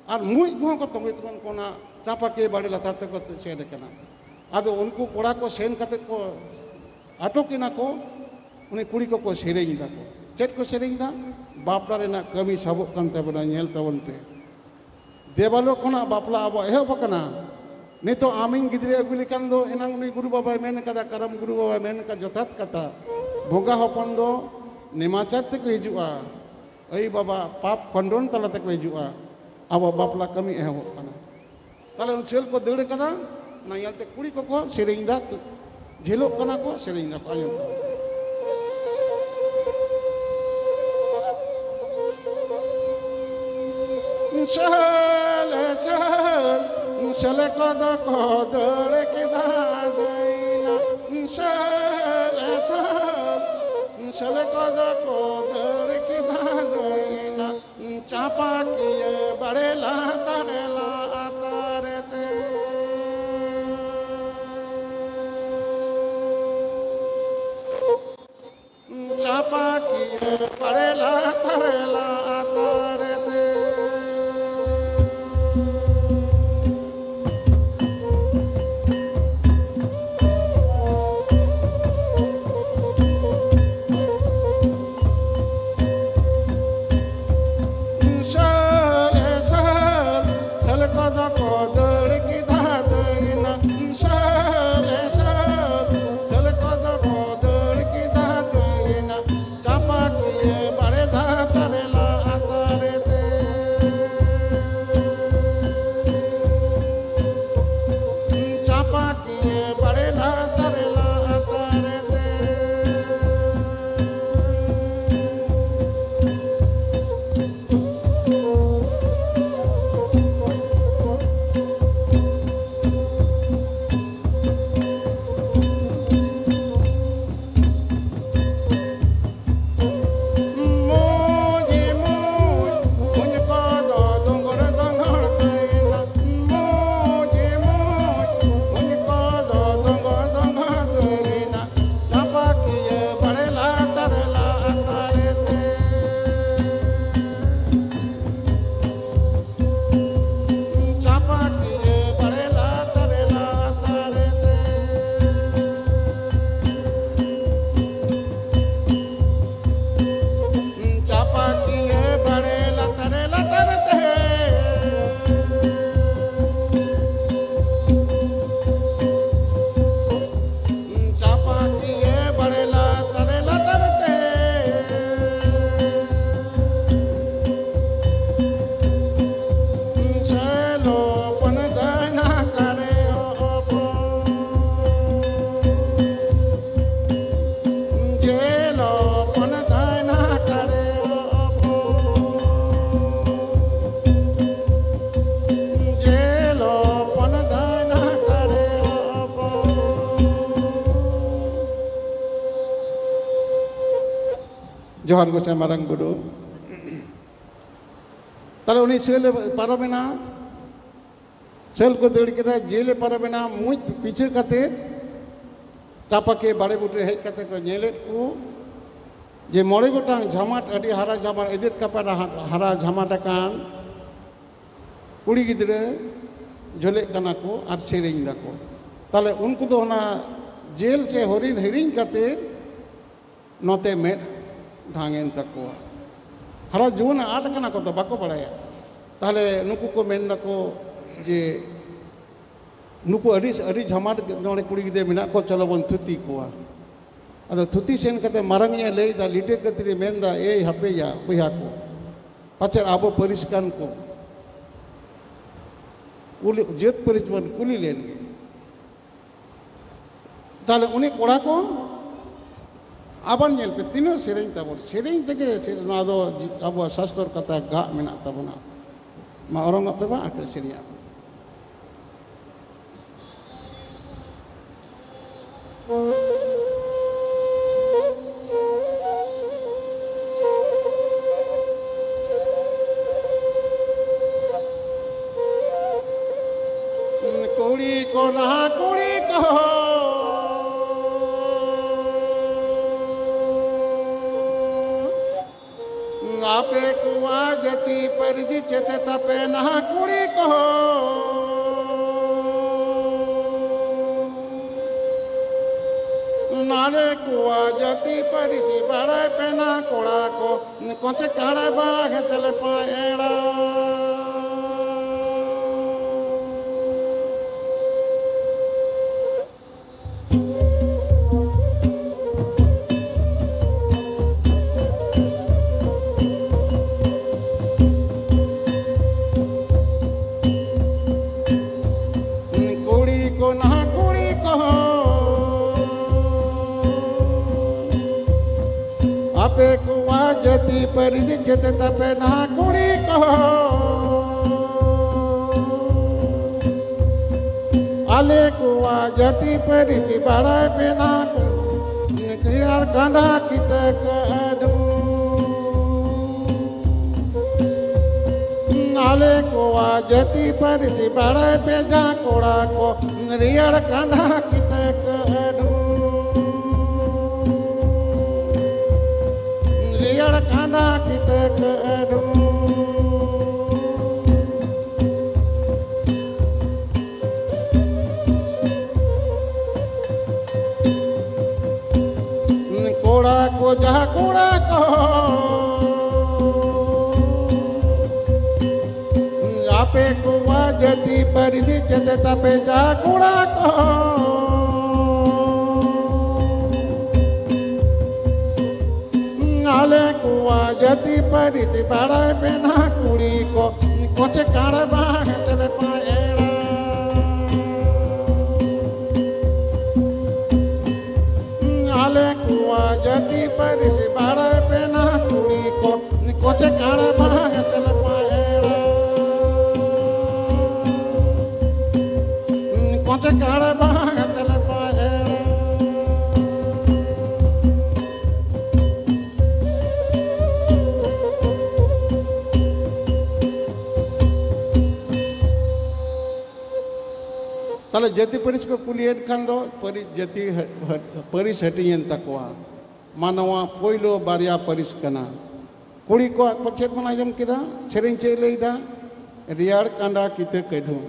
ᱟᱨ ᱢᱩᱡ ᱠᱚᱦᱚᱸ ᱠᱚ ᱛᱚᱸᱜᱮ ᱛᱟᱵᱚᱱ ᱠᱚ ᱚᱱᱟ ᱪᱟᱸᱯᱟᱠᱤᱭᱟᱹ ᱵᱟᱲᱮ ᱞᱟᱛᱟᱨ ᱛᱮᱠᱚ ᱥᱮᱱ ᱠᱟᱱᱟ᱾ ᱟᱫᱚ ᱩᱱᱠᱩ ᱠᱚᱲᱟ ᱠᱚ ᱥᱮᱱ ᱠᱟᱛᱮ ᱠᱚ ᱟᱴᱚᱠ ᱮᱱᱟ ᱠᱚ᱾ ᱩᱱᱤ ᱠᱩᱲᱤ ᱠᱚᱠᱚ ᱥᱮᱨᱮᱧ ᱮᱫᱟ ᱠᱚ᱾ ᱪᱮᱫ ᱠᱚ ᱥᱮᱨᱮᱧ ᱮᱫᱟ? ᱵᱟᱯᱞᱟ ᱨᱮᱱᱟᱜ ᱠᱟᱹᱢᱤ ᱥᱟᱵᱚᱜ ᱠᱟᱱ ᱛᱟᱵᱚᱱᱟ, ᱧᱮᱞ ᱛᱟᱵᱚᱱ ᱯᱮ᱾ ᱫᱮᱵᱟᱞᱳᱠ ᱠᱷᱚᱱᱟᱜ ᱵᱟᱯᱞᱟ ᱟᱵᱚ ᱮᱦᱚᱵ ᱟᱠᱟᱱᱟ᱾ ᱱᱤᱛᱚᱜ ᱟᱢᱤᱧ ᱜᱤᱫᱽᱨᱟᱹ ᱟᱹᱜᱩ ᱞᱮᱠᱷᱟᱱ ᱫᱚ, ᱮᱱᱟᱝ ᱩᱱᱤ ᱜᱩᱨᱩ ᱵᱟᱵᱟᱭ ᱢᱮᱱ ᱠᱟᱫᱟ, ᱠᱟᱨᱟᱢ ᱜᱩᱨᱩ ᱵᱟᱵᱟᱭ ᱢᱮᱱ ᱠᱟᱫᱟ ᱡᱚᱛᱷᱟᱛ ᱠᱟᱛᱷᱟ, ᱵᱚᱸᱜᱟ ᱦᱚᱯᱚᱱ ᱫᱚ ᱱᱮᱢᱟᱪᱟᱨ ᱛᱮᱠᱚ ᱦᱤᱡᱩᱜᱼᱟ, ᱟᱭᱳ ᱵᱟᱵᱟ ᱯᱟᱯ ᱠᱷᱚᱸᱰᱚᱱ ᱛᱟᱞᱟ ᱛᱮᱠᱚ ᱦᱤᱡᱩᱜᱼᱟ᱾ ᱟᱵᱚ ᱵᱟᱯᱞᱟ ᱠᱟᱹᱢᱤ ᱮᱦᱚᱵᱚᱜ ᱠᱟᱱᱟ᱾ ᱛᱟᱦᱞᱮ ᱩᱱ ᱥᱟᱹᱞ ᱠᱚ ᱫᱟᱹᱲ ᱠᱟᱫᱟ, ᱚᱱᱟ ᱧᱮᱞᱛᱮ ᱠᱩᱲᱤ ᱠᱚᱠᱚ ᱥᱮᱨᱮᱧ ᱫᱟ, ᱡᱷᱤᱞᱚᱜ ᱠᱟᱱᱟ ᱠᱚ, ᱥᱮᱨᱮᱧ ᱫᱟᱠᱚ, ᱟᱸᱡᱚᱢ ᱛᱟᱵᱚᱱ᱾ ᱥᱟᱹᱞ, ᱥᱟᱹᱞ, ᱥᱟᱹᱞ ᱠᱚᱫᱚ ᱠᱚ ᱫᱟᱹᱲ ᱠᱮᱫᱟ ᱫᱟᱹᱭᱱᱟ᱾ ᱥᱟᱹᱞ, ᱥᱟᱹᱞ, ᱥᱟᱹᱞ ᱠᱚᱫᱚ ᱠᱚ ᱫᱟᱹᱲ ᱠᱮᱫᱟ ᱫᱟᱹᱭᱱᱟ᱾ ᱪᱟᱸᱯᱟᱠᱤᱭᱟᱹ ᱵᱟᱲᱮ ᱞᱟᱛᱟᱨ ᱞᱟᱛᱟᱨ ᱛᱮ᱾ ᱪᱟᱸᱯᱟᱠᱤᱭᱟᱹ ᱵᱟᱲᱮ ᱞᱟᱛᱟᱨ ᱞᱟᱛᱟᱨ ᱛᱮ᱾ ᱡᱚᱦᱟᱨ ᱜᱚᱸᱥᱟᱭ ᱢᱟᱨᱟᱝ ᱵᱩᱨᱩ᱾ ᱛᱟᱦᱞᱮ ᱩᱱᱤ ᱥᱟᱹᱞ ᱮ ᱯᱟᱨᱚᱢᱮᱱᱟ, ᱥᱟᱹᱞ ᱠᱚ ᱫᱟᱹᱲ ᱠᱮᱫᱟ, ᱡᱮᱞ ᱮ ᱯᱟᱨᱚᱢᱮᱱᱟ, ᱢᱩᱸᱡ ᱯᱤᱪᱷᱟᱹ ᱠᱟᱛᱮ ᱪᱟᱯᱟᱠᱤ ᱵᱟᱲᱮ ᱵᱩᱴᱟᱹ ᱦᱮᱡ ᱠᱟᱛᱮ ᱠᱚ ᱧᱮᱞᱮᱫ ᱠᱚ ᱡᱮ ᱢᱚᱬᱮ ᱜᱚᱴᱟᱝ ᱡᱷᱟᱢᱟᱴ, ᱟᱹᱰᱤ ᱦᱟᱨᱟ ᱡᱷᱟᱢᱟᱴ, ᱮᱫᱮᱫ ᱠᱟᱯᱟᱨ ᱦᱟᱨᱟ ᱡᱷᱟᱢᱟᱴ ᱟᱠᱟᱱ ᱠᱩᱲᱤ ᱜᱤᱫᱽᱨᱟᱹ ᱡᱷᱟᱹᱞᱮᱜ ᱠᱟᱱᱟ ᱠᱚ ᱟᱨ ᱥᱮᱨᱮᱧ ᱫᱟᱠᱚ᱾ ᱛᱟᱦᱞᱮ ᱩᱱᱠᱩ ᱫᱚ ᱚᱱᱟ ᱡᱮᱞ ᱥᱮ ᱦᱚᱨᱤᱱ ᱦᱤᱲᱤᱧ ᱠᱟᱛᱮ ᱱᱚᱛᱮ ᱢᱮᱫ ᱰᱷᱟᱝᱮᱱ ᱛᱟᱠᱚᱣᱟ᱾ ᱦᱟᱨᱟ ᱡᱩᱣᱟᱹᱱ ᱟᱫ ᱟᱠᱟᱱᱟ ᱠᱚ ᱫᱚ ᱵᱟᱠᱚ ᱵᱟᱲᱟᱭᱟ᱾ ᱛᱟᱦᱞᱮ ᱱᱩᱠᱩ ᱠᱚ ᱢᱮᱱ ᱫᱟᱠᱚ ᱡᱮ ᱱᱩᱠᱩ ᱟᱹᱰᱤ, ᱟᱹᱰᱤ ᱡᱷᱟᱢᱟᱴ ᱱᱚᱰᱮ ᱠᱩᱲᱤ ᱜᱤᱫᱽᱨᱟᱹ ᱢᱮᱱᱟᱜ ᱠᱚ, ᱪᱚᱞᱚ ᱵᱚᱱ ᱛᱷᱩᱛᱤ ᱠᱚᱣᱟ᱾ ᱟᱫᱚ ᱛᱷᱩᱛᱤ ᱥᱮᱱ ᱠᱟᱛᱮ ᱢᱟᱨᱟᱝ ᱤᱡ ᱮ ᱞᱟᱹᱭᱫᱟ, ᱞᱤᱴᱟᱹ ᱠᱟᱹᱛᱨᱤ ᱢᱮᱱᱫᱟ, ᱮᱭ ᱦᱟᱯᱮᱭᱟ ᱵᱚᱭᱦᱟ ᱠᱚ, ᱯᱟᱪᱮᱫ ᱟᱵᱚ ᱯᱟᱹᱨᱤᱥ ᱠᱟᱱ ᱠᱚ, ᱠᱩᱞᱤ, ᱡᱟᱹᱛ ᱯᱟᱹᱨᱤᱥ ᱵᱚᱱ ᱠᱩᱞᱤ ᱞᱮᱱ ᱜᱮ᱾ ᱛᱟᱦᱞᱮ ᱩᱱᱤ ᱠᱚᱲᱟ ᱠᱚ ᱟᱵᱟᱨ ᱧᱮᱞ ᱯᱮ, ᱛᱤᱱᱟᱹᱜ ᱥᱮᱨᱮᱧ ᱛᱟᱵᱚᱱ, ᱥᱮᱨᱮᱧ ᱛᱮᱜᱮ ᱥᱮ-, ᱱᱚᱣᱟ ᱫᱚ ᱟᱵᱚᱣᱟᱜ ᱥᱟᱥᱛᱚᱨ ᱠᱟᱛᱷᱟ ᱜᱟᱜ ᱢᱮᱱᱟᱜ ᱛᱟᱵᱚᱱᱟ᱾ ᱢᱟ ᱚᱨᱚᱝ ᱟᱜ ᱯᱮ ᱵᱟᱝ, ᱟᱨ ᱯᱮ ᱥᱮᱨᱮᱧ ᱟᱜ ᱯᱮ᱾ ᱠᱩᱲᱤ ᱠᱚ ᱱᱟᱦᱟ ᱠᱩᱲᱤ ᱠᱚ, ᱟᱯᱮ ᱠᱚᱣᱟᱜ ᱡᱟᱹᱛᱤ ᱯᱟᱹᱨᱤᱥ ᱪᱮᱫ ᱛᱟᱯᱮ ᱱᱟᱦᱟ ᱠᱩᱲᱤ ᱠᱚ? ᱱᱟᱞᱮ ᱠᱚᱣᱟᱜ ᱡᱟᱹᱛᱤ ᱯᱟᱹᱨᱤᱥ ᱵᱟᱲᱟᱭ ᱯᱮ ᱱᱟ ᱠᱚᱲᱟ ᱠᱚ, ᱠᱚᱪᱮ ᱠᱟᱲᱟ ᱵᱟᱜᱮ ᱛᱮᱞᱮ ᱯᱟᱭᱲᱟ᱾ ᱠᱩᱲᱤ ᱠᱚ ᱱᱟᱦᱟ ᱠᱩᱲᱤ ᱠᱚ, ᱟᱯᱮ ᱠᱚᱣᱟᱜ ᱡᱟᱹᱛᱤ ᱯᱟᱹᱨᱤᱥ ᱪᱮᱫ ᱛᱟᱯᱮ ᱱᱟᱦᱟ ᱠᱩᱲᱤ ᱠᱚ? ᱟᱞᱮ ᱠᱚᱣᱟᱜ ᱡᱟᱹᱛᱤ ᱯᱟᱹᱨᱤᱥ ᱵᱟᱲᱟᱭ ᱯᱮ ᱱᱟᱦᱟ ᱠᱩᱲᱤ, ᱟᱨ ᱠᱟᱸᱰᱟ ᱠᱤᱛᱟᱹ ᱠᱟᱹᱰᱩᱢ᱾ ᱟᱞᱮ ᱠᱚᱣᱟᱜ ᱡᱟᱹᱛᱤ ᱯᱟᱹᱨᱤᱥ ᱵᱟᱲᱟᱭ ᱯᱮ ᱡᱟ ᱠᱚᱲᱟ ᱠᱚ, ᱨᱮᱭᱟᱲ ᱠᱟᱸᱰᱟ ᱠᱤᱛᱟᱹ ᱠᱟᱹᱰᱷᱩᱢ᱾ ᱨᱮᱭᱟᱲ ᱠᱟᱸᱰᱟ ᱠᱤᱛᱟᱹ ᱠᱟᱹᱰᱷᱩᱢ᱾ ᱠᱚᱲᱟ ᱠᱚ, ᱡᱟᱦᱟᱸ ᱠᱚᱲᱟ ᱠᱚ, ᱟᱯᱮ ᱠᱚᱣᱟᱜ ᱡᱟᱹᱛᱤ ᱯᱟᱹᱨᱤᱥ ᱪᱮᱫ ᱛᱟᱯᱮ, ᱡᱟᱦᱟᱸ ᱠᱚᱲᱟ ᱠᱚ, ᱟᱞᱮ ᱠᱚᱣᱟᱜ ᱡᱟᱹᱛᱤ ᱯᱟᱹᱨᱤᱥ ᱵᱟᱲᱟᱭ ᱯᱮ ᱱᱟ ᱠᱩᱲᱤ ᱠᱚ, ᱠᱚᱪᱮ ᱠᱟᱲ ᱵᱟᱝ ᱪᱮᱫ ᱯᱮ ᱮᱲᱟ᱾ ᱟᱞᱮ ᱠᱚᱣᱟᱜ ᱡᱟᱹᱛᱤ ᱯᱟᱹᱨᱤᱥ ᱵᱟᱲᱟᱭ ᱯᱮ ᱱᱟ ᱠᱩᱲᱤ ᱠᱚ, ᱠᱚᱪᱮ ᱠᱟᱲ ᱵᱟᱝ ᱪᱮᱫ ᱯᱮ ᱮᱲᱟ᱾ ᱠᱚᱪᱮ ᱠᱟᱲ ᱵᱟᱝ ᱪᱮᱫ ᱯᱮ ᱮᱲᱟ᱾ ᱛᱟᱦᱞᱮ ᱡᱟᱹᱛᱤ ᱯᱟᱹᱨᱤᱥ ᱠᱚ ᱠᱩᱞᱤᱭᱮᱱ ᱠᱷᱟᱱ ᱫᱚ ᱯᱟᱹᱨᱤᱥ, ᱡᱟᱹᱛᱤ ᱦᱟᱹ-, ᱦᱟᱹ-, ᱯᱟᱹᱨᱤᱥ ᱦᱟᱹᱴᱤᱧᱮᱱ ᱛᱟᱠᱚᱣᱟ᱾ ᱢᱟᱱᱣᱟ ᱯᱳᱭᱞᱳ ᱵᱟᱨᱭᱟ ᱯᱟᱹᱨᱤᱥ ᱠᱟᱱᱟ᱾ ᱠᱩᱲᱤ ᱠᱚᱣᱟᱜ ᱠᱚ ᱪᱮᱫ ᱵᱚᱱ ᱟᱸᱡᱚᱢ ᱠᱮᱫᱟ? ᱥᱮᱨᱮᱧ ᱪᱮᱫ ᱞᱟᱹᱭ ᱫᱟ? ᱨᱮᱭᱟᱲ ᱠᱟᱸᱰᱟ ᱠᱤᱛᱟᱹ ᱠᱟᱹᱰᱷᱩᱢ᱾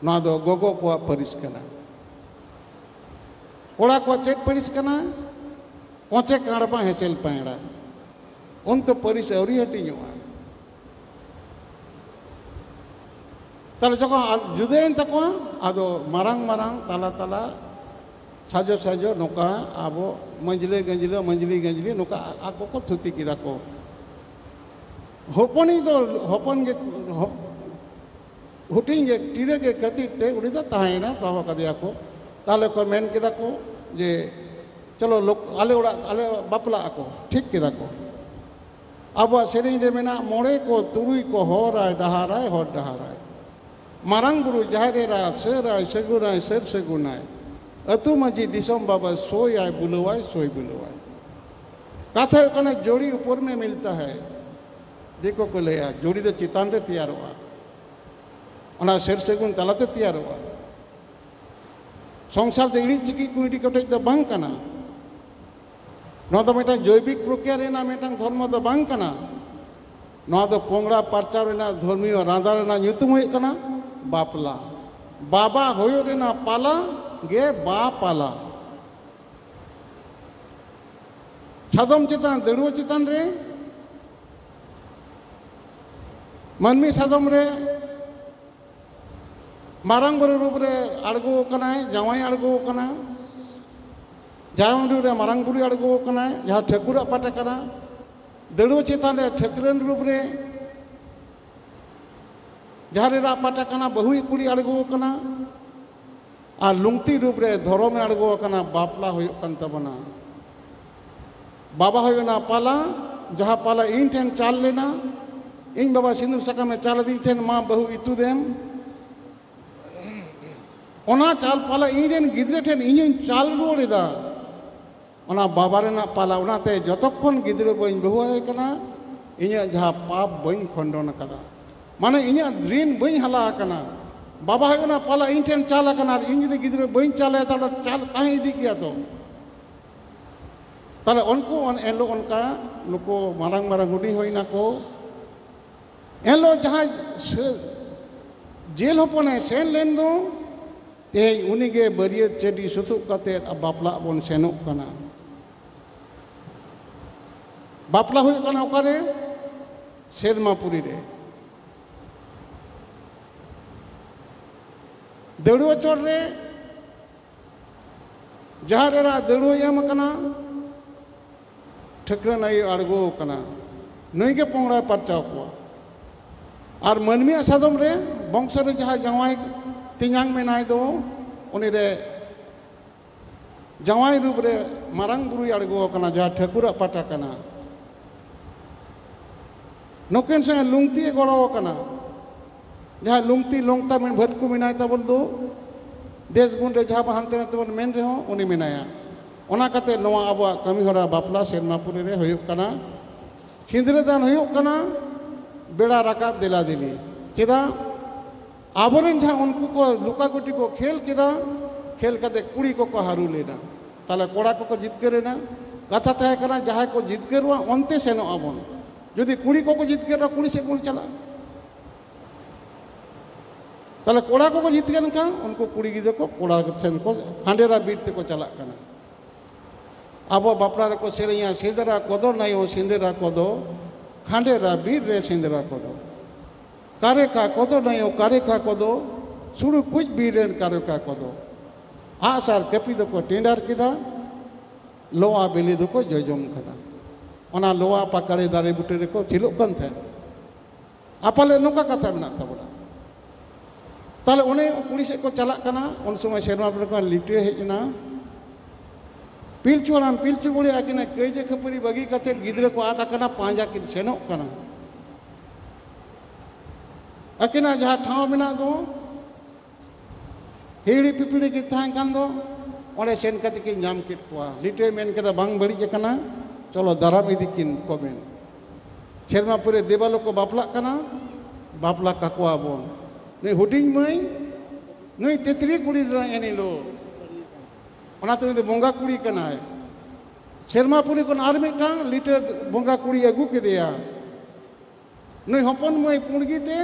ᱱᱚᱣᱟ ᱫᱚ ᱜᱚᱜᱚ ᱠᱚᱣᱟᱜ ᱯᱟᱹᱨᱤᱥ ᱠᱟᱱᱟ᱾ ᱠᱚᱲᱟ ᱠᱚᱣᱟᱜ ᱪᱮᱫ ᱯᱟᱹᱨᱤᱥ ᱠᱟᱱᱟ? ᱠᱚᱪᱮ ᱠᱟᱲᱵᱟ ᱦᱮᱸᱥᱮᱞ ᱯᱟᱭᱲᱟ᱾ ᱩᱱ ᱛᱚ ᱯᱟᱹᱨᱤᱥ ᱟᱹᱣᱨᱤ ᱦᱟᱹᱴᱤᱧᱚᱜᱼᱟ᱾ ᱛᱟᱦᱞᱮ ᱡᱚᱠᱷᱚᱱ ᱟ-, ᱡᱩᱫᱟᱹᱭᱮᱱ ᱛᱟᱠᱚᱣᱟ, ᱟᱫᱚ ᱢᱟᱨᱟᱝ ᱢᱟᱨᱟᱝ, ᱛᱟᱞᱟ ᱛᱟᱞᱟ, ᱥᱟᱡᱚ ᱥᱟᱡᱚ ᱱᱚᱝᱠᱟ ᱟᱵᱚ ᱢᱟᱹᱡᱽᱞᱟᱹ ᱜᱟᱹᱡᱽᱞᱟᱹ, ᱢᱟᱹᱡᱽᱞᱤ ᱜᱟᱹᱡᱽᱞᱤ ᱱᱚᱝᱠᱟ ᱟ-, ᱟᱠᱚ ᱠᱚ ᱛᱷᱩᱛᱤ ᱠᱮᱫᱟ ᱠᱚ᱾ ᱦᱚᱯᱚᱱᱤᱡ ᱫᱚ ᱦᱚᱯᱚᱱ ᱜᱮ, ᱦᱚ-, ᱦᱩᱰᱤᱧ ᱜᱮ, ᱴᱤᱨᱟᱹ ᱜᱮ ᱠᱷᱟᱹᱛᱤᱨ ᱛᱮ ᱩᱱᱤ ᱫᱚ ᱛᱟᱦᱮᱸᱭᱮᱱᱟ, ᱫᱚᱦᱚ ᱠᱟᱫᱮᱭᱟ ᱠᱚ᱾ ᱛᱟᱦᱞᱮ ᱠᱚ ᱢᱮᱱ ᱠᱮᱫᱟ ᱠᱚ ᱡᱮ, "ᱪᱚᱞᱚ ᱞᱳᱠ-, ᱟᱞᱮ ᱚᱲᱟᱜ, ᱟᱞᱮ ᱵᱟᱯᱞᱟᱜ ᱟᱠᱚ", ᱴᱷᱤᱠ ᱠᱮᱫᱟ ᱠᱚ᱾ ᱟᱵᱚᱣᱟᱜ ᱥᱮᱨᱮᱧ ᱨᱮ ᱢᱮᱱᱟᱜ, "ᱢᱚᱬᱮ ᱠᱚ ᱛᱩᱨᱩᱭ ᱠᱚ ᱦᱚᱨᱟᱭ ᱰᱟᱦᱟᱨᱟᱭ ᱦᱚᱨ ᱰᱟᱦᱟᱨᱟᱭ, ᱢᱟᱨᱟᱝ ᱵᱩᱨᱩ ᱡᱟᱦᱮᱨ ᱮᱨᱟ ᱥᱟᱹᱨᱟᱭ ᱥᱟᱹᱜᱩᱱᱟᱭ ᱥᱟᱹᱨ ᱥᱟᱹᱜᱩᱱᱟᱭ, ᱟᱹᱛᱩ ᱢᱟᱹᱡᱷᱤ ᱫᱤᱥᱚᱢ ᱵᱟᱵᱟ ᱥᱳᱭᱟᱭ ᱵᱩᱞᱟᱹᱣᱟᱭ ᱥᱳᱭ ᱵᱩᱞᱟᱹᱣᱟᱭ᱾" ᱠᱟᱛᱷᱟ ᱦᱩᱭᱩᱜ ᱠᱟᱱᱟ, ᱡᱳᱲᱤ ᱩᱯᱚᱨ ᱢᱮ ᱢᱤᱞᱛᱟ ᱦᱟᱭ᱾ ᱫᱤᱠᱩ ᱠᱚ ᱞᱟᱹᱭᱟ, ᱡᱩᱲᱤ ᱫᱚ ᱪᱮᱛᱟᱱ ᱨᱮ ᱛᱮᱭᱟᱨᱚᱜᱼᱟ, ᱚᱱᱟ ᱥᱟᱹᱨ ᱥᱟᱹᱜᱩᱱ ᱛᱟᱞᱟᱛᱮ ᱛᱮᱭᱟᱨᱚᱜᱼᱟ᱾ ᱥᱚᱝᱥᱟᱨ ᱫᱚ ᱤᱲᱤᱡ ᱪᱤᱠᱤᱡ ᱠᱩᱸᱭᱰᱤ ᱠᱚᱴᱮᱡ ᱫᱚ ᱵᱟᱝ ᱠᱟᱱᱟ᱾ ᱱᱚᱣᱟ ᱫᱚ ᱢᱤᱫᱴᱟᱝ ᱡᱳᱭᱵᱤᱠ ᱯᱨᱚᱠᱨᱤᱭᱟ ᱨᱮᱱᱟᱜ ᱢᱤᱫᱴᱟᱝ ᱫᱷᱚᱨᱢᱚ ᱫᱚ ᱵᱟᱝ ᱠᱟᱱᱟ᱾ ᱱᱚᱣᱟ ᱫᱚ ᱯᱚᱝᱲᱟ ᱯᱟᱨᱪᱟᱣ ᱨᱮᱱᱟᱜ ᱫᱷᱚᱨᱢᱤᱭᱚ ᱨᱟᱸᱫᱟ ᱨᱮᱱᱟᱜ ᱧᱩᱛᱩᱢ ᱦᱩᱭᱩᱜ ᱠᱟᱱᱟ ᱵᱟᱯᱞᱟ᱾ ᱵᱟᱵᱟ ᱦᱩᱭᱩᱜ ᱨᱮᱱᱟᱜ ᱯᱟᱞᱟ ᱜᱮ ᱵᱟᱯᱞᱟ᱾ ᱥᱟᱫᱚᱢ ᱪᱮᱛᱟᱱ, ᱫᱟᱹᱲᱩᱣᱟᱹ ᱪᱮᱛᱟᱱ ᱨᱮ, ᱢᱟᱹᱱᱢᱤ ᱥᱟᱫᱚᱢ ᱨᱮ, ᱢᱟᱨᱟᱝ ᱵᱩᱨᱩ ᱨᱩᱯ ᱨᱮ ᱟᱬᱜᱚ ᱟᱠᱟᱱᱟᱭ, ᱡᱟᱶᱟᱭ ᱟᱬᱜᱚ ᱟᱠᱟᱱᱟ᱾ ᱡᱟᱶᱟᱭ ᱨᱩᱯ ᱨᱮ ᱢᱟᱨᱟᱝ ᱵᱩᱨᱩᱭ ᱟᱬᱜᱚ ᱟᱠᱟᱱᱟᱭ, ᱡᱟᱦᱟᱸ ᱴᱷᱟᱹᱠᱩᱨᱟᱜ ᱯᱟᱴ ᱠᱟᱱᱟ᱾ ᱫᱟᱹᱲᱩᱣᱟᱹ ᱪᱮᱛᱟᱱ ᱨᱮ ᱴᱷᱟᱹᱠᱨᱟᱹᱱ ᱨᱩᱯ ᱨᱮ ᱡᱟᱦᱟᱸ ᱨᱮᱱᱟᱜ ᱯᱟᱴ ᱠᱟᱱᱟ, ᱵᱟᱹᱦᱩᱭ ᱠᱩᱲᱤ ᱟᱬᱜᱚ ᱟᱠᱟᱱᱟ᱾ ᱟᱨ ᱞᱩᱝᱛᱤ ᱨᱩᱯ ᱨᱮ ᱫᱷᱚᱨᱚᱢᱮ ᱟᱬᱜᱚ ᱟᱠᱟᱱᱟ, ᱵᱟᱯᱞᱟ ᱦᱩᱭᱩᱜ ᱠᱟᱱ ᱛᱟᱵᱚᱱᱟ᱾ ᱵᱟᱵᱟ ᱦᱩᱭᱩᱜ ᱠᱟᱱᱟ ᱯᱟᱞᱟ, ᱡᱟᱦᱟᱸ ᱯᱟᱞᱟ ᱤᱧ ᱴᱷᱮᱱ ᱪᱟᱞ ᱞᱮᱱᱟ, ᱤᱧ ᱵᱟᱵᱟ ᱥᱤᱸᱫᱩᱨ ᱥᱟᱠᱟᱢᱮ ᱪᱟᱞ ᱟᱹᱫᱤᱧ ᱛᱟᱦᱮᱸᱱ, ᱢᱟ ᱵᱟᱹᱦᱩ ᱤᱛᱩᱫ ᱮᱢ᱾ ᱚᱱᱟ ᱪᱟᱞ ᱯᱟᱞᱟ ᱤᱧ ᱨᱮᱱ ᱜᱤᱫᱽᱨᱟᱹ ᱴᱷᱮᱱ ᱤᱧᱤᱧ ᱪᱟᱞ ᱨᱩᱣᱟᱹᱲ ᱮᱫᱟ᱾ ᱚᱱᱟ ᱵᱟᱵᱟ ᱨᱮᱱᱟᱜ ᱯᱟᱞᱟ, ᱚᱱᱟᱛᱮ ᱡᱚᱛᱚ ᱠᱷᱚᱱ ᱜᱤᱫᱽᱨᱟᱹ ᱵᱟᱹᱧ ᱵᱟᱹᱦᱩ ᱟᱭ ᱠᱟᱱᱟ, ᱤᱧᱟᱹᱜ ᱡᱟᱦᱟᱸ ᱯᱟᱯ ᱵᱟᱹᱧ ᱠᱷᱚᱸᱰᱚᱱ ᱟᱠᱟᱫᱟ, ᱢᱟᱱᱮ ᱤᱧᱟᱹᱜ ᱨᱤᱱ ᱵᱟᱹᱧ ᱦᱟᱞᱟ ᱟᱠᱟᱱᱟ᱾ ᱵᱟᱵᱟ ᱦᱩᱭᱩᱜ ᱠᱟᱱᱟ ᱯᱟᱞᱟ ᱤᱧ ᱴᱷᱮᱱ ᱪᱟᱞ ᱟᱠᱟᱱᱟ, ᱟᱨ ᱤᱧ ᱡᱩᱫᱤ ᱜᱤᱫᱽᱨᱟᱹ ᱵᱟᱹᱧ ᱪᱟᱞ ᱟᱭᱟ, ᱛᱟᱦᱚᱞᱮ ᱪᱟᱞ ᱛᱟᱦᱮᱸ ᱤᱫᱤ ᱜᱮᱭᱟ ᱛᱚ᱾ ᱛᱟᱦᱚᱞᱮ ᱩᱱᱠᱩ ᱩᱱ ᱮᱱᱦᱤᱞᱳᱜ ᱚᱱᱠᱟ ᱱᱩᱠᱩ ᱢᱟᱨᱟᱝ ᱢᱟᱨᱟᱝ ᱦᱩᱰᱤᱧ ᱦᱩᱭ ᱱᱟᱠᱚ, ᱮᱱᱦᱤᱞᱳᱜ ᱡᱟᱦᱟᱸᱭ ᱥᱟᱹ-, ᱡᱮᱞ ᱦᱚᱯᱚᱱᱮ ᱥᱮᱱ ᱞᱮᱱ ᱫᱚ, ᱛᱮᱦᱮᱧ ᱩᱱᱤᱜᱮ ᱵᱟᱹᱨᱭᱟᱹᱛ ᱪᱟᱹᱰᱤ ᱥᱩᱛᱩᱜ ᱠᱟᱛᱮᱫ ᱵᱟᱯᱞᱟᱜ ᱵᱚᱱ ᱥᱮᱱᱚᱜ ᱠᱟᱱᱟ᱾ ᱵᱟᱯᱞᱟ ᱦᱩᱭᱩᱜ ᱠᱟᱱᱟ ᱚᱠᱟᱨᱮ? ᱥᱮᱨᱢᱟᱯᱩᱨᱤ ᱨᱮ᱾ ᱫᱟᱹᱲᱩᱣᱟᱹ ᱪᱚᱴ ᱨᱮ ᱡᱟᱦᱟᱸ ᱨᱮᱱᱟᱜ ᱫᱟᱹᱲᱩᱣᱟᱹᱭ ᱮᱢ ᱟᱠᱟᱱᱟ, ᱴᱷᱟᱹᱠᱨᱟᱹᱱ ᱟᱭᱳᱭ ᱟᱬᱜᱚ ᱟᱠᱟᱱᱟ, ᱱᱩᱭ ᱜᱮ ᱯᱚᱝᱲᱟᱭ ᱯᱟᱨᱪᱟᱣ ᱠᱚᱣᱟ᱾ ᱟᱨ ᱢᱟᱹᱱᱢᱤᱭᱟᱜ ᱥᱟᱫᱚᱢ ᱨᱮ ᱵᱚᱝᱥᱚ ᱨᱮ ᱡᱟᱦᱟᱸᱭ ᱡᱟᱶᱟᱭ ᱛᱮᱧᱟᱝ ᱢᱮᱱᱟᱭ ᱫᱚ, ᱩᱱᱤ ᱨᱮ ᱡᱟᱶᱟᱭ ᱨᱩᱯ ᱨᱮ ᱢᱟᱨᱟᱝ ᱵᱩᱨᱩᱭ ᱟᱬᱜᱚ ᱟᱠᱟᱱᱟ, ᱡᱟᱦᱟᱸ ᱴᱷᱟᱹᱠᱩᱨᱟᱜ ᱯᱟᱴᱟ ᱠᱟᱱᱟ᱾ ᱱᱩᱠᱤᱱ ᱥᱚᱸᱜᱮ ᱞᱩᱝᱛᱤᱭ ᱜᱚᱲᱚ ᱟᱠᱟᱱᱟ, ᱡᱟᱦᱟᱸᱭ ᱞᱩᱝᱛᱤ ᱞᱚᱝᱛᱟ ᱢᱮᱱ ᱵᱷᱟᱹᱴᱠᱩ ᱢᱮᱱᱟᱭ ᱛᱟᱵᱚᱱ ᱫᱚ, ᱫᱮᱥ ᱜᱩᱱ ᱨᱮ ᱡᱟᱦᱟᱸ ᱵᱚᱱ ᱦᱟᱱᱛᱮ ᱱᱟᱛᱮ ᱵᱚᱱ ᱢᱮᱱ ᱨᱮᱦᱚᱸ, ᱩᱱᱤ ᱢᱮᱱᱟᱭᱟ᱾ ᱚᱱᱟ ᱠᱟᱛᱮ ᱱᱚᱣᱟ ᱟᱵᱚᱣᱟᱜ ᱠᱟᱹᱢᱤ ᱦᱚᱨᱟ ᱵᱟᱯᱞᱟ ᱥᱮᱨᱢᱟᱯᱩᱨᱤ ᱨᱮ ᱦᱩᱭᱩᱜ ᱠᱟᱱᱟ᱾ ᱥᱤᱸᱫᱽᱨᱟᱹ ᱫᱟᱱ ᱦᱩᱭᱩᱜ ᱠᱟᱱᱟ, ᱵᱮᱲᱟ ᱨᱟᱠᱟᱵ ᱫᱮᱞᱟ ᱫᱮᱞᱤ᱾ ᱪᱮᱫᱟᱜ? ᱟᱵᱚᱨᱮᱱ ᱡᱟᱦᱟᱸ ᱩᱱᱠᱩ ᱠᱚ ᱞᱩᱠᱟᱜᱩᱴᱤ ᱠᱚ ᱠᱷᱮᱞ ᱠᱮᱫᱟ, ᱠᱷᱮᱞ ᱠᱟᱛᱮ ᱠᱩᱲᱤ ᱠᱚᱠᱚ ᱦᱟᱹᱨᱩ ᱞᱮᱱᱟ᱾ ᱛᱟᱦᱞᱮ ᱠᱚᱲᱟ ᱠᱚᱠᱚ ᱡᱤᱛᱠᱟᱹᱨ ᱮᱱᱟ᱾ ᱠᱟᱛᱷᱟ ᱛᱟᱦᱮᱸ ᱠᱟᱱᱟ, ᱡᱟᱦᱟᱸᱭ ᱠᱚ ᱡᱤᱛᱠᱟᱹᱨᱚᱜᱼᱟ, ᱚᱱᱛᱮ ᱥᱮᱱᱚᱜ ᱟᱵᱚᱱ᱾ ᱡᱩᱫᱤ ᱠᱩᱲᱤ ᱠᱚᱠᱚ ᱡᱤᱛᱠᱟᱹᱨᱚᱜᱼᱟ, ᱠᱩᱲᱤ ᱥᱮᱫ ᱵᱚᱱ ᱪᱟᱞᱟᱜᱼᱟ᱾ ᱛᱟᱦᱞᱮ ᱠᱚᱲᱟ ᱠᱚᱠᱚ ᱡᱤᱛᱠᱟᱹᱨ ᱞᱮᱱᱠᱷᱟᱱ, ᱩᱱᱠᱩ ᱠᱩᱲᱤ ᱜᱤᱫᱽᱨᱟᱹ ᱠᱚ ᱠᱚᱲᱟ ᱥᱮᱱ ᱠᱚ ᱠᱷᱟᱸᱰᱮᱨᱟ ᱵᱤᱨ ᱛᱮᱠᱚ ᱪᱟᱞᱟᱜ ᱠᱟᱱᱟ᱾ ᱟᱵᱚ ᱵᱟᱯᱞᱟ ᱨᱮᱠᱚ ᱥᱮᱨᱮᱧᱟ, "ᱥᱮᱸᱫᱽᱨᱟ ᱠᱚᱫᱚ ᱱᱟᱭᱚ ᱥᱮᱸᱫᱽᱨᱟ ᱠᱚᱫᱚ, ᱠᱷᱟᱸᱰᱮᱨᱟ ᱵᱤᱨ ᱨᱮ ᱥᱮᱸᱫᱽᱨᱟ ᱠᱚᱫᱚ, ᱠᱟᱨᱮᱠᱟ ᱠᱚᱫᱚ ᱱᱟᱭᱚ ᱠᱟᱨᱮᱠᱟ ᱠᱚᱫᱚ, ᱥᱩᱲᱩ ᱠᱩᱪ ᱵᱤᱨ ᱨᱮᱱ ᱠᱟᱨᱮᱠᱟ ᱠᱚᱫᱚ᱾" ᱟᱜᱼᱥᱟᱨ ᱠᱟᱹᱯᱤ ᱫᱚᱠᱚ ᱴᱮᱸᱰᱟᱨ ᱠᱮᱫᱟ, ᱞᱚᱣᱟ ᱵᱤᱞᱤ ᱫᱚᱠᱚ ᱡᱚᱡᱚᱢ ᱠᱟᱱᱟ᱾ ᱚᱱᱟ ᱞᱚᱣᱟ ᱯᱟᱠᱟᱲᱮ ᱫᱟᱨᱮ ᱵᱩᱴᱟᱹ ᱨᱮᱠᱚ ᱠᱷᱮᱞᱳᱜ ᱠᱟᱱ ᱛᱟᱦᱮᱸᱫ᱾ ᱟᱯᱟᱞᱮ ᱱᱚᱝᱠᱟ ᱠᱟᱛᱷᱟ ᱢᱮᱱᱟᱜ ᱛᱟᱵᱚᱱᱟ᱾ ᱛᱟᱦᱞᱮ ᱚᱱᱮ ᱠᱩᱲᱤ ᱥᱮᱫ ᱠᱚ ᱪᱟᱞᱟᱜ ᱠᱟᱱᱟ, ᱩᱱ ᱥᱚᱢᱚᱭ ᱥᱮᱨᱢᱟ ᱵᱮᱲᱟ ᱠᱷᱚᱱ ᱞᱤᱴᱟᱹ ᱦᱮᱡ ᱮᱱᱟ᱾ ᱯᱤᱞᱪᱩ ᱦᱟᱲᱟᱢ ᱯᱤᱞᱪᱩ ᱵᱩᱲᱦᱤ ᱟᱹᱠᱤᱱᱟᱜ ᱠᱟᱹᱭᱡᱟᱹ ᱠᱷᱟᱹᱯᱟᱹᱨᱤ ᱵᱟᱹᱜᱤ ᱠᱟᱛᱮ ᱜᱤᱫᱽᱨᱟᱹ ᱠᱚ ᱟᱫ ᱟᱠᱟᱱᱟ, ᱯᱟᱸᱡᱟ ᱠᱤᱱ ᱥᱮᱱᱚᱜ ᱠᱟᱱᱟ᱾ ᱟᱹᱠᱤᱱᱟᱜ ᱡᱟᱦᱟᱸ ᱴᱷᱟᱶ ᱢᱮᱱᱟᱜ ᱫᱚ, ᱦᱤᱦᱤᱲᱤ ᱯᱤᱯᱤᱲᱤ ᱠᱤᱱ ᱛᱟᱦᱮᱸ ᱠᱟᱱ ᱫᱚ, ᱚᱸᱰᱮ ᱥᱮᱱ ᱠᱟᱛᱮ ᱠᱤᱱ ᱧᱟᱢ ᱠᱮᱫ ᱠᱚᱣᱟ᱾ ᱞᱤᱴᱟᱹᱭ ᱢᱮᱱ ᱠᱮᱫᱟ, "ᱵᱟᱝ ᱵᱟᱹᱲᱤᱡ ᱟᱠᱟᱱᱟ, ᱪᱚᱞᱚ ᱫᱟᱨᱟᱢ ᱤᱫᱤ ᱠᱤᱱ ᱠᱚᱵᱮᱱ᱾ ᱥᱮᱨᱢᱟ ᱯᱩᱨᱤ ᱫᱮᱵᱟᱞᱳ ᱠᱚ ᱵᱟᱯᱞᱟᱜ ᱠᱟᱱᱟ, ᱵᱟᱯᱞᱟ ᱠᱟᱠᱚᱣᱟ ᱵᱚᱱ᱾ ᱱᱩᱭ ᱦᱩᱰᱤᱧ ᱢᱟᱹᱭ, ᱱᱩᱭ ᱛᱤᱛᱨᱤ ᱠᱩᱲᱤ ᱨᱮᱱᱟᱜ ᱮᱱᱦᱤᱞᱳᱜ, ᱚᱱᱟᱛᱮ ᱩᱱᱤ ᱫᱚ ᱵᱚᱸᱜᱟ ᱠᱩᱲᱤ ᱠᱟᱱᱟᱭ᱾" ᱥᱮᱨᱢᱟ ᱯᱩᱨᱤ ᱠᱷᱚᱱ ᱟᱨ ᱢᱤᱫᱴᱟᱝ ᱞᱤᱴᱟᱹ ᱵᱚᱸᱜᱟ ᱠᱩᱲᱤ ᱟᱹᱜᱩ ᱠᱮᱫᱮᱭᱟ᱾ ᱱᱩᱭ ᱦᱚᱯᱚᱱ ᱢᱟᱹᱭ ᱯᱩᱸᱰᱜᱤ ᱛᱮ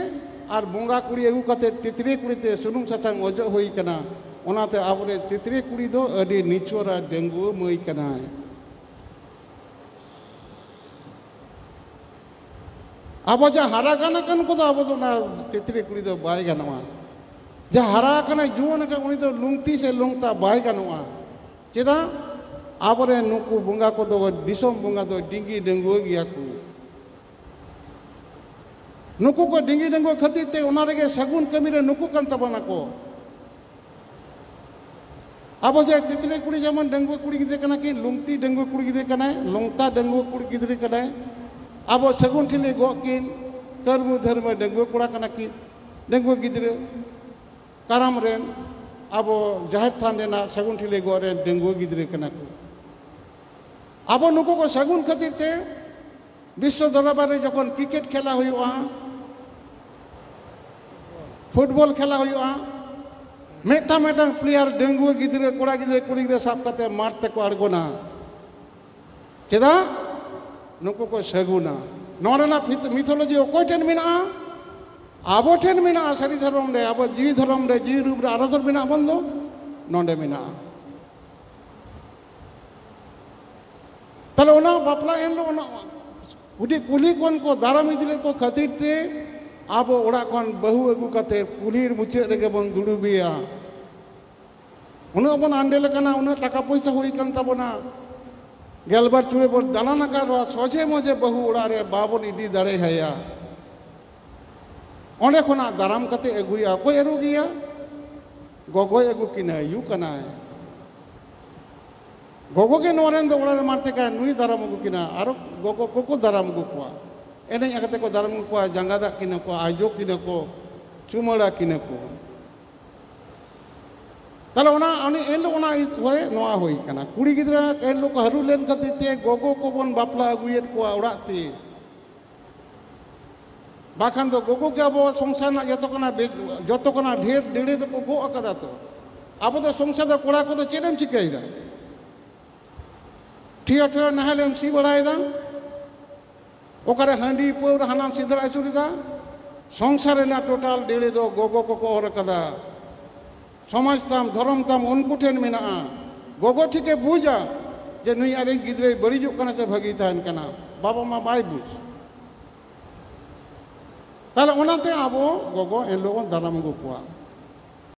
ᱟᱨ ᱵᱚᱸᱜᱟ ᱠᱩᱲᱤ ᱟᱹᱜᱩ ᱠᱟᱛᱮ ᱛᱤᱛᱨᱤ ᱠᱩᱲᱤ ᱛᱮ ᱥᱩᱱᱩᱢ ᱥᱟᱥᱟᱝ ᱚᱡᱚᱜ ᱦᱩᱭ ᱠᱟᱱᱟ᱾ ᱚᱱᱟᱛᱮ ᱟᱵᱚᱨᱮᱱ ᱛᱤᱛᱨᱤ ᱠᱩᱲᱤ ᱫᱚ ᱟᱹᱰᱤ ᱱᱤᱪᱷᱚᱨᱟ ᱰᱟᱺᱜᱩᱣᱟᱹ ᱢᱟᱹᱭ ᱠᱟᱱᱟᱭ᱾ ᱟᱵᱚ ᱡᱟ ᱦᱟᱨᱟ ᱜᱟᱱ ᱟᱠᱟᱱ ᱠᱚᱫᱚ ᱟᱵᱚ ᱫᱚ ᱚᱱᱟ ᱛᱤᱛᱨᱤ ᱠᱩᱲᱤ ᱫᱚ ᱵᱟᱭ ᱜᱟᱱᱚᱜᱼᱟ᱾ ᱡᱟ ᱦᱟᱨᱟ ᱟᱠᱟᱱᱟᱭ, ᱡᱩᱣᱟᱹᱱ ᱟᱠᱟᱱ, ᱩᱱᱤ ᱫᱚ ᱞᱩᱝᱛᱤ ᱥᱮ ᱞᱚᱝᱛᱟ ᱵᱟᱭ ᱜᱟᱱᱚᱜᱼᱟ᱾ ᱪᱮᱫᱟᱜ? ᱟᱵᱚᱨᱮᱱ ᱱᱩᱠᱩ ᱵᱚᱸᱜᱟ ᱠᱚᱫᱚ ᱫᱤᱥᱚᱢ ᱵᱚᱸᱜᱟ ᱫᱚ ᱰᱤᱝᱜᱤ ᱰᱟᱺᱜᱩᱣᱟᱹ ᱜᱮᱭᱟ ᱠᱚ᱾ ᱱᱩᱠᱩ ᱠᱚ ᱰᱤᱝᱜᱤ ᱰᱟᱺᱜᱩᱣᱟᱹ ᱠᱷᱟᱹᱛᱤᱨ ᱛᱮ ᱚᱱᱟ ᱨᱮᱜᱮ ᱥᱟᱹᱜᱩᱱ ᱠᱟᱹᱢᱤ ᱨᱮ ᱱᱩᱠᱩ ᱠᱟᱱ ᱛᱟᱵᱚᱱᱟ ᱠᱚ᱾ ᱟᱵᱚ ᱡᱮ ᱛᱤᱛᱨᱤ ᱠᱩᱲᱤ ᱡᱮᱢᱚᱱ ᱰᱟᱺᱜᱩᱣᱟᱹ ᱠᱩᱲᱤ ᱜᱤᱫᱽᱨᱟᱹ ᱠᱟᱱᱟ ᱠᱤᱱ, ᱞᱩᱝᱛᱤ ᱰᱟᱺᱜᱩᱣᱟᱹ ᱠᱩᱲᱤ ᱜᱤᱫᱽᱨᱟᱹ ᱠᱟᱱᱟᱭ, ᱞᱚᱝᱛᱟ ᱰᱟᱺᱜᱩᱣᱟᱹ ᱠᱩᱲᱤ ᱜᱤᱫᱽᱨᱟᱹ ᱠᱟᱱᱟᱭ, ᱟᱵᱚ ᱥᱟᱹᱜᱩᱱ ᱴᱷᱤᱞᱤ ᱜᱚᱜ ᱠᱤᱱ, ᱠᱟᱹᱨᱢᱩ ᱫᱷᱟᱹᱨᱢᱟᱹ ᱰᱟᱺᱜᱩᱣᱟᱹ ᱠᱚᱲᱟ ᱠᱟᱱᱟ ᱠᱤᱱ, ᱰᱟᱺᱜᱩᱣᱟᱹ ᱜᱤᱫᱽᱨᱟᱹ, ᱠᱟᱨᱟᱢ ᱨᱮᱱ, ᱟᱵᱚ ᱡᱟᱦᱮᱨ ᱛᱷᱟᱱ ᱨᱮᱱᱟᱜ ᱥᱟᱹᱜᱩᱱ ᱴᱷᱤᱞᱤ ᱜᱚᱜ ᱨᱮᱱ ᱰᱟᱺᱜᱩᱣᱟᱹ ᱜᱤᱫᱽᱨᱟᱹ ᱠᱟᱱᱟ ᱠᱚ᱾ ᱟᱵᱚ ᱱᱩᱠᱩ ᱠᱚ ᱥᱟᱹᱜᱩᱱ ᱠᱷᱟᱹᱛᱤᱨ ᱛᱮ ᱵᱤᱥᱥᱚ ᱫᱚᱨᱵᱟᱨ ᱨᱮ ᱡᱚᱠᱷᱚᱱ ᱠᱨᱤᱠᱮᱴ ᱠᱷᱮᱞᱟ ᱦᱩᱭᱩᱜᱼᱟ, ᱯᱷᱩᱴᱵᱚᱞ ᱠᱷᱮᱞᱟ ᱦᱩᱭᱩᱜᱼᱟ, ᱢᱤᱫᱴᱟᱝ ᱢᱤᱫᱴᱟᱝ ᱯᱞᱮᱭᱟᱨ, ᱰᱟᱺᱜᱩᱣᱟᱹ ᱜᱤᱫᱽᱨᱟᱹ, ᱠᱚᱲᱟ ᱜᱤᱫᱽᱨᱟᱹ, ᱠᱩᱲᱤ ᱜᱤᱫᱽᱨᱟᱹ ᱥᱟᱵ ᱠᱟᱛᱮ ᱢᱟᱴᱷ ᱛᱮᱠᱚ ᱟᱬᱜᱚᱱᱟ᱾ ᱪᱮᱫᱟᱜ? ᱱᱩᱠᱩ ᱠᱚ ᱥᱟᱹᱜᱩᱱᱟ᱾ ᱱᱚᱣᱟ ᱨᱮᱱᱟᱜ ᱯᱷᱤᱛ-, ᱢᱤᱛᱷᱳᱞᱚᱡᱤ ᱚᱠᱚᱭ ᱴᱷᱮᱱ ᱢᱮᱱᱟᱜᱼᱟ? ᱟᱵᱚ ᱴᱷᱮᱱ ᱢᱮᱱᱟᱜᱼᱟ᱾ ᱥᱟᱹᱨᱤ ᱫᱷᱚᱨᱚᱢ ᱨᱮ, ᱟᱵᱚ ᱡᱤᱣᱤ ᱫᱷᱚᱨᱚᱢ ᱨᱮ, ᱡᱤᱣᱤ ᱨᱩᱯ ᱨᱮ ᱟᱨ ᱫᱷᱚᱨ ᱢᱮᱱᱟᱜ ᱵᱚᱱ ᱫᱚ ᱱᱚᱰᱮ ᱢᱮᱱᱟᱜᱼᱟ᱾ ᱛᱟᱦᱞᱮ ᱚᱱᱟ ᱵᱟᱯᱞᱟ ᱮᱱ ᱦᱤᱞᱳᱜ ᱚᱱᱟ ᱠᱩᱞᱦᱤ, ᱠᱩᱞᱦᱤ ᱠᱷᱚᱱ ᱠᱚ ᱫᱟᱨᱟᱢ ᱤᱫᱤ ᱞᱮᱫ ᱠᱚ ᱠᱷᱟᱹᱛᱤᱨ ᱛᱮ ᱟᱵᱚ ᱚᱲᱟᱜ ᱠᱷᱚᱱ ᱵᱟᱹᱦᱩ ᱟᱹᱜᱩ ᱠᱟᱛᱮ ᱠᱩᱞᱦᱤ ᱢᱩᱪᱟᱹᱫ ᱨᱮᱜᱮ ᱵᱚᱱ ᱫᱩᱲᱩᱵᱮᱭᱟ᱾ ᱩᱱᱟᱹᱜ ᱵᱚᱱ ᱟᱱᱰᱮᱞ ᱟᱠᱟᱱᱟ, ᱩᱱᱟᱹᱜ ᱴᱟᱠᱟ ᱯᱚᱭᱥᱟ ᱦᱩᱭ ᱟᱠᱟᱱ ᱛᱟᱵᱚᱱᱟ, ᱜᱮᱞᱵᱟᱨ ᱪᱩᱲᱟᱹ ᱵᱚᱱ ᱫᱟᱬᱟᱱ ᱟᱠᱟᱫ ᱨᱮᱦᱚᱸ ᱥᱚᱡᱷᱮ ᱢᱚᱡᱷᱮ ᱵᱟᱹᱦᱩ ᱚᱲᱟᱜ ᱨᱮ ᱵᱟᱵᱚᱱ ᱤᱫᱤ ᱫᱟᱲᱮ ᱟᱭᱟ᱾ ᱚᱸᱰᱮ ᱠᱷᱚᱱᱟᱜ ᱫᱟᱨᱟᱢ ᱠᱟᱛᱮ ᱟᱹᱜᱩᱭᱟ᱾ ᱚᱠᱚᱭ ᱟᱹᱜᱩ ᱜᱮᱭᱟ? ᱜᱚᱜᱚᱭ ᱟᱹᱜᱩ ᱠᱤᱱᱟ, ᱟᱭᱩ ᱠᱟᱱᱟᱭ᱾ ᱜᱚᱜᱚ ᱜᱮ ᱱᱚᱣᱟ ᱨᱮᱱ ᱫᱚ ᱚᱲᱟᱜ ᱨᱮ ᱢᱟᱨᱛᱮ ᱠᱟᱭ, ᱱᱩᱭ ᱫᱟᱨᱟᱢ ᱟᱹᱜᱩ ᱠᱤᱱᱟ᱾ ᱟᱨᱚ ᱜᱚᱜᱚ ᱠᱚᱠᱚ ᱫᱟᱨᱟᱢ ᱟᱹᱜᱩ ᱠᱚᱣᱟ, ᱮᱱᱮᱡ ᱠᱟᱛᱮ ᱠᱚ ᱫᱟᱨᱟᱢ ᱟᱹᱜᱩ ᱠᱚᱣᱟ, ᱡᱟᱸᱜᱟ ᱫᱟᱜ ᱠᱤᱱᱟ ᱠᱚ, ᱟᱡᱚ ᱠᱤᱱᱟ ᱠᱚ, ᱪᱩᱢᱟᱹᱲᱟ ᱠᱤᱱᱟ ᱠᱚ᱾ ᱛᱟᱦᱞᱮ ᱚᱱᱟ, ᱩᱱᱤ ᱮᱱ ᱦᱤᱞᱳᱜ ᱚᱱᱟ ᱦᱚᱭ ᱱᱚᱣᱟ ᱦᱩᱭ ᱠᱟᱱᱟ, ᱠᱩᱲᱤ ᱜᱤᱫᱽᱨᱟᱹ ᱮᱱ ᱦᱤᱞᱳᱜ ᱠᱚ ᱦᱟᱹᱨᱩ ᱞᱮᱱ ᱠᱷᱟᱹᱛᱤᱨ ᱛᱮ ᱜᱚᱜᱚ ᱠᱚᱵᱚᱱ ᱵᱟᱯᱞᱟ ᱟᱹᱜᱩᱭᱮᱫ ᱠᱚᱣᱟ ᱚᱲᱟᱜ ᱛᱮ᱾ ᱵᱟᱠᱷᱟᱱ ᱫᱚ ᱜᱚᱜᱚ ᱜᱮ ᱟᱵᱚ ᱥᱚᱝᱥᱟᱨ ᱨᱮᱱᱟᱜ ᱡᱚᱛᱚ ᱠᱷᱚᱱᱟᱜ ᱵᱮ-, ᱡᱚᱛᱚ ᱠᱷᱚᱱᱟᱜ ᱰᱷᱮᱨ ᱰᱮᱲᱮ ᱫᱚᱠᱚ ᱜᱚᱜ ᱟᱠᱟᱫᱟ᱾ ᱛᱚ ᱟᱵᱚ ᱫᱚ ᱥᱚᱝᱥᱟᱨ ᱫᱚ ᱠᱚᱲᱟ ᱠᱚᱫᱚ ᱪᱮᱫ ᱮᱢ ᱪᱤᱠᱟᱹᱭᱮᱫᱟ? ᱴᱷᱤᱭᱟᱹ ᱴᱷᱤᱭᱟᱹ ᱱᱟᱦᱮᱞ ᱮᱢ ᱥᱤ ᱵᱟᱲᱟᱭᱮᱫᱟ, ᱚᱠᱟᱨᱮ ᱦᱟᱺᱰᱤ ᱯᱟᱹᱣᱨᱟᱹ ᱦᱟᱱᱟᱢ ᱥᱤᱫᱷᱟᱹ ᱟᱹᱪᱩᱨᱮᱫᱟ᱾ ᱥᱚᱝᱥᱟᱨ ᱨᱮᱱᱟᱜ ᱴᱳᱴᱟᱞ ᱰᱮᱲᱮ ᱫᱚ ᱜᱚᱜᱚ ᱠᱚᱠᱚ ᱚᱨ ᱟᱠᱟᱫᱟ᱾ ᱥᱚᱢᱟᱡᱽ ᱛᱟᱢ, ᱫᱷᱚᱨᱚᱢ ᱛᱟᱢ ᱩᱱᱠᱩ ᱴᱷᱮᱱ ᱢᱮᱱᱟᱜᱼᱟ᱾ ᱜᱚᱜᱚ ᱴᱷᱤᱠᱮ ᱵᱩᱡᱟ ᱡᱮ ᱱᱩᱭ ᱟᱡᱨᱮᱱ ᱜᱤᱫᱽᱨᱟᱹᱭ ᱵᱟᱹᱲᱤᱡᱚᱜ ᱠᱟᱱᱟ ᱥᱮ ᱵᱷᱟᱹᱜᱤᱭ ᱛᱟᱦᱮᱱ ᱠᱟᱱᱟ, ᱵᱟᱵᱟ ᱢᱟ ᱵᱟᱭ ᱵᱩᱡᱽ᱾ ᱛᱟᱦᱞᱮ ᱚᱱᱟᱛᱮ ᱟᱵᱚ ᱜᱚᱜᱚ ᱮᱱᱦᱤᱞᱳᱜ ᱵᱚᱱ ᱫᱟᱨᱟᱢ ᱟᱹᱜᱩ ᱠᱚᱣᱟ᱾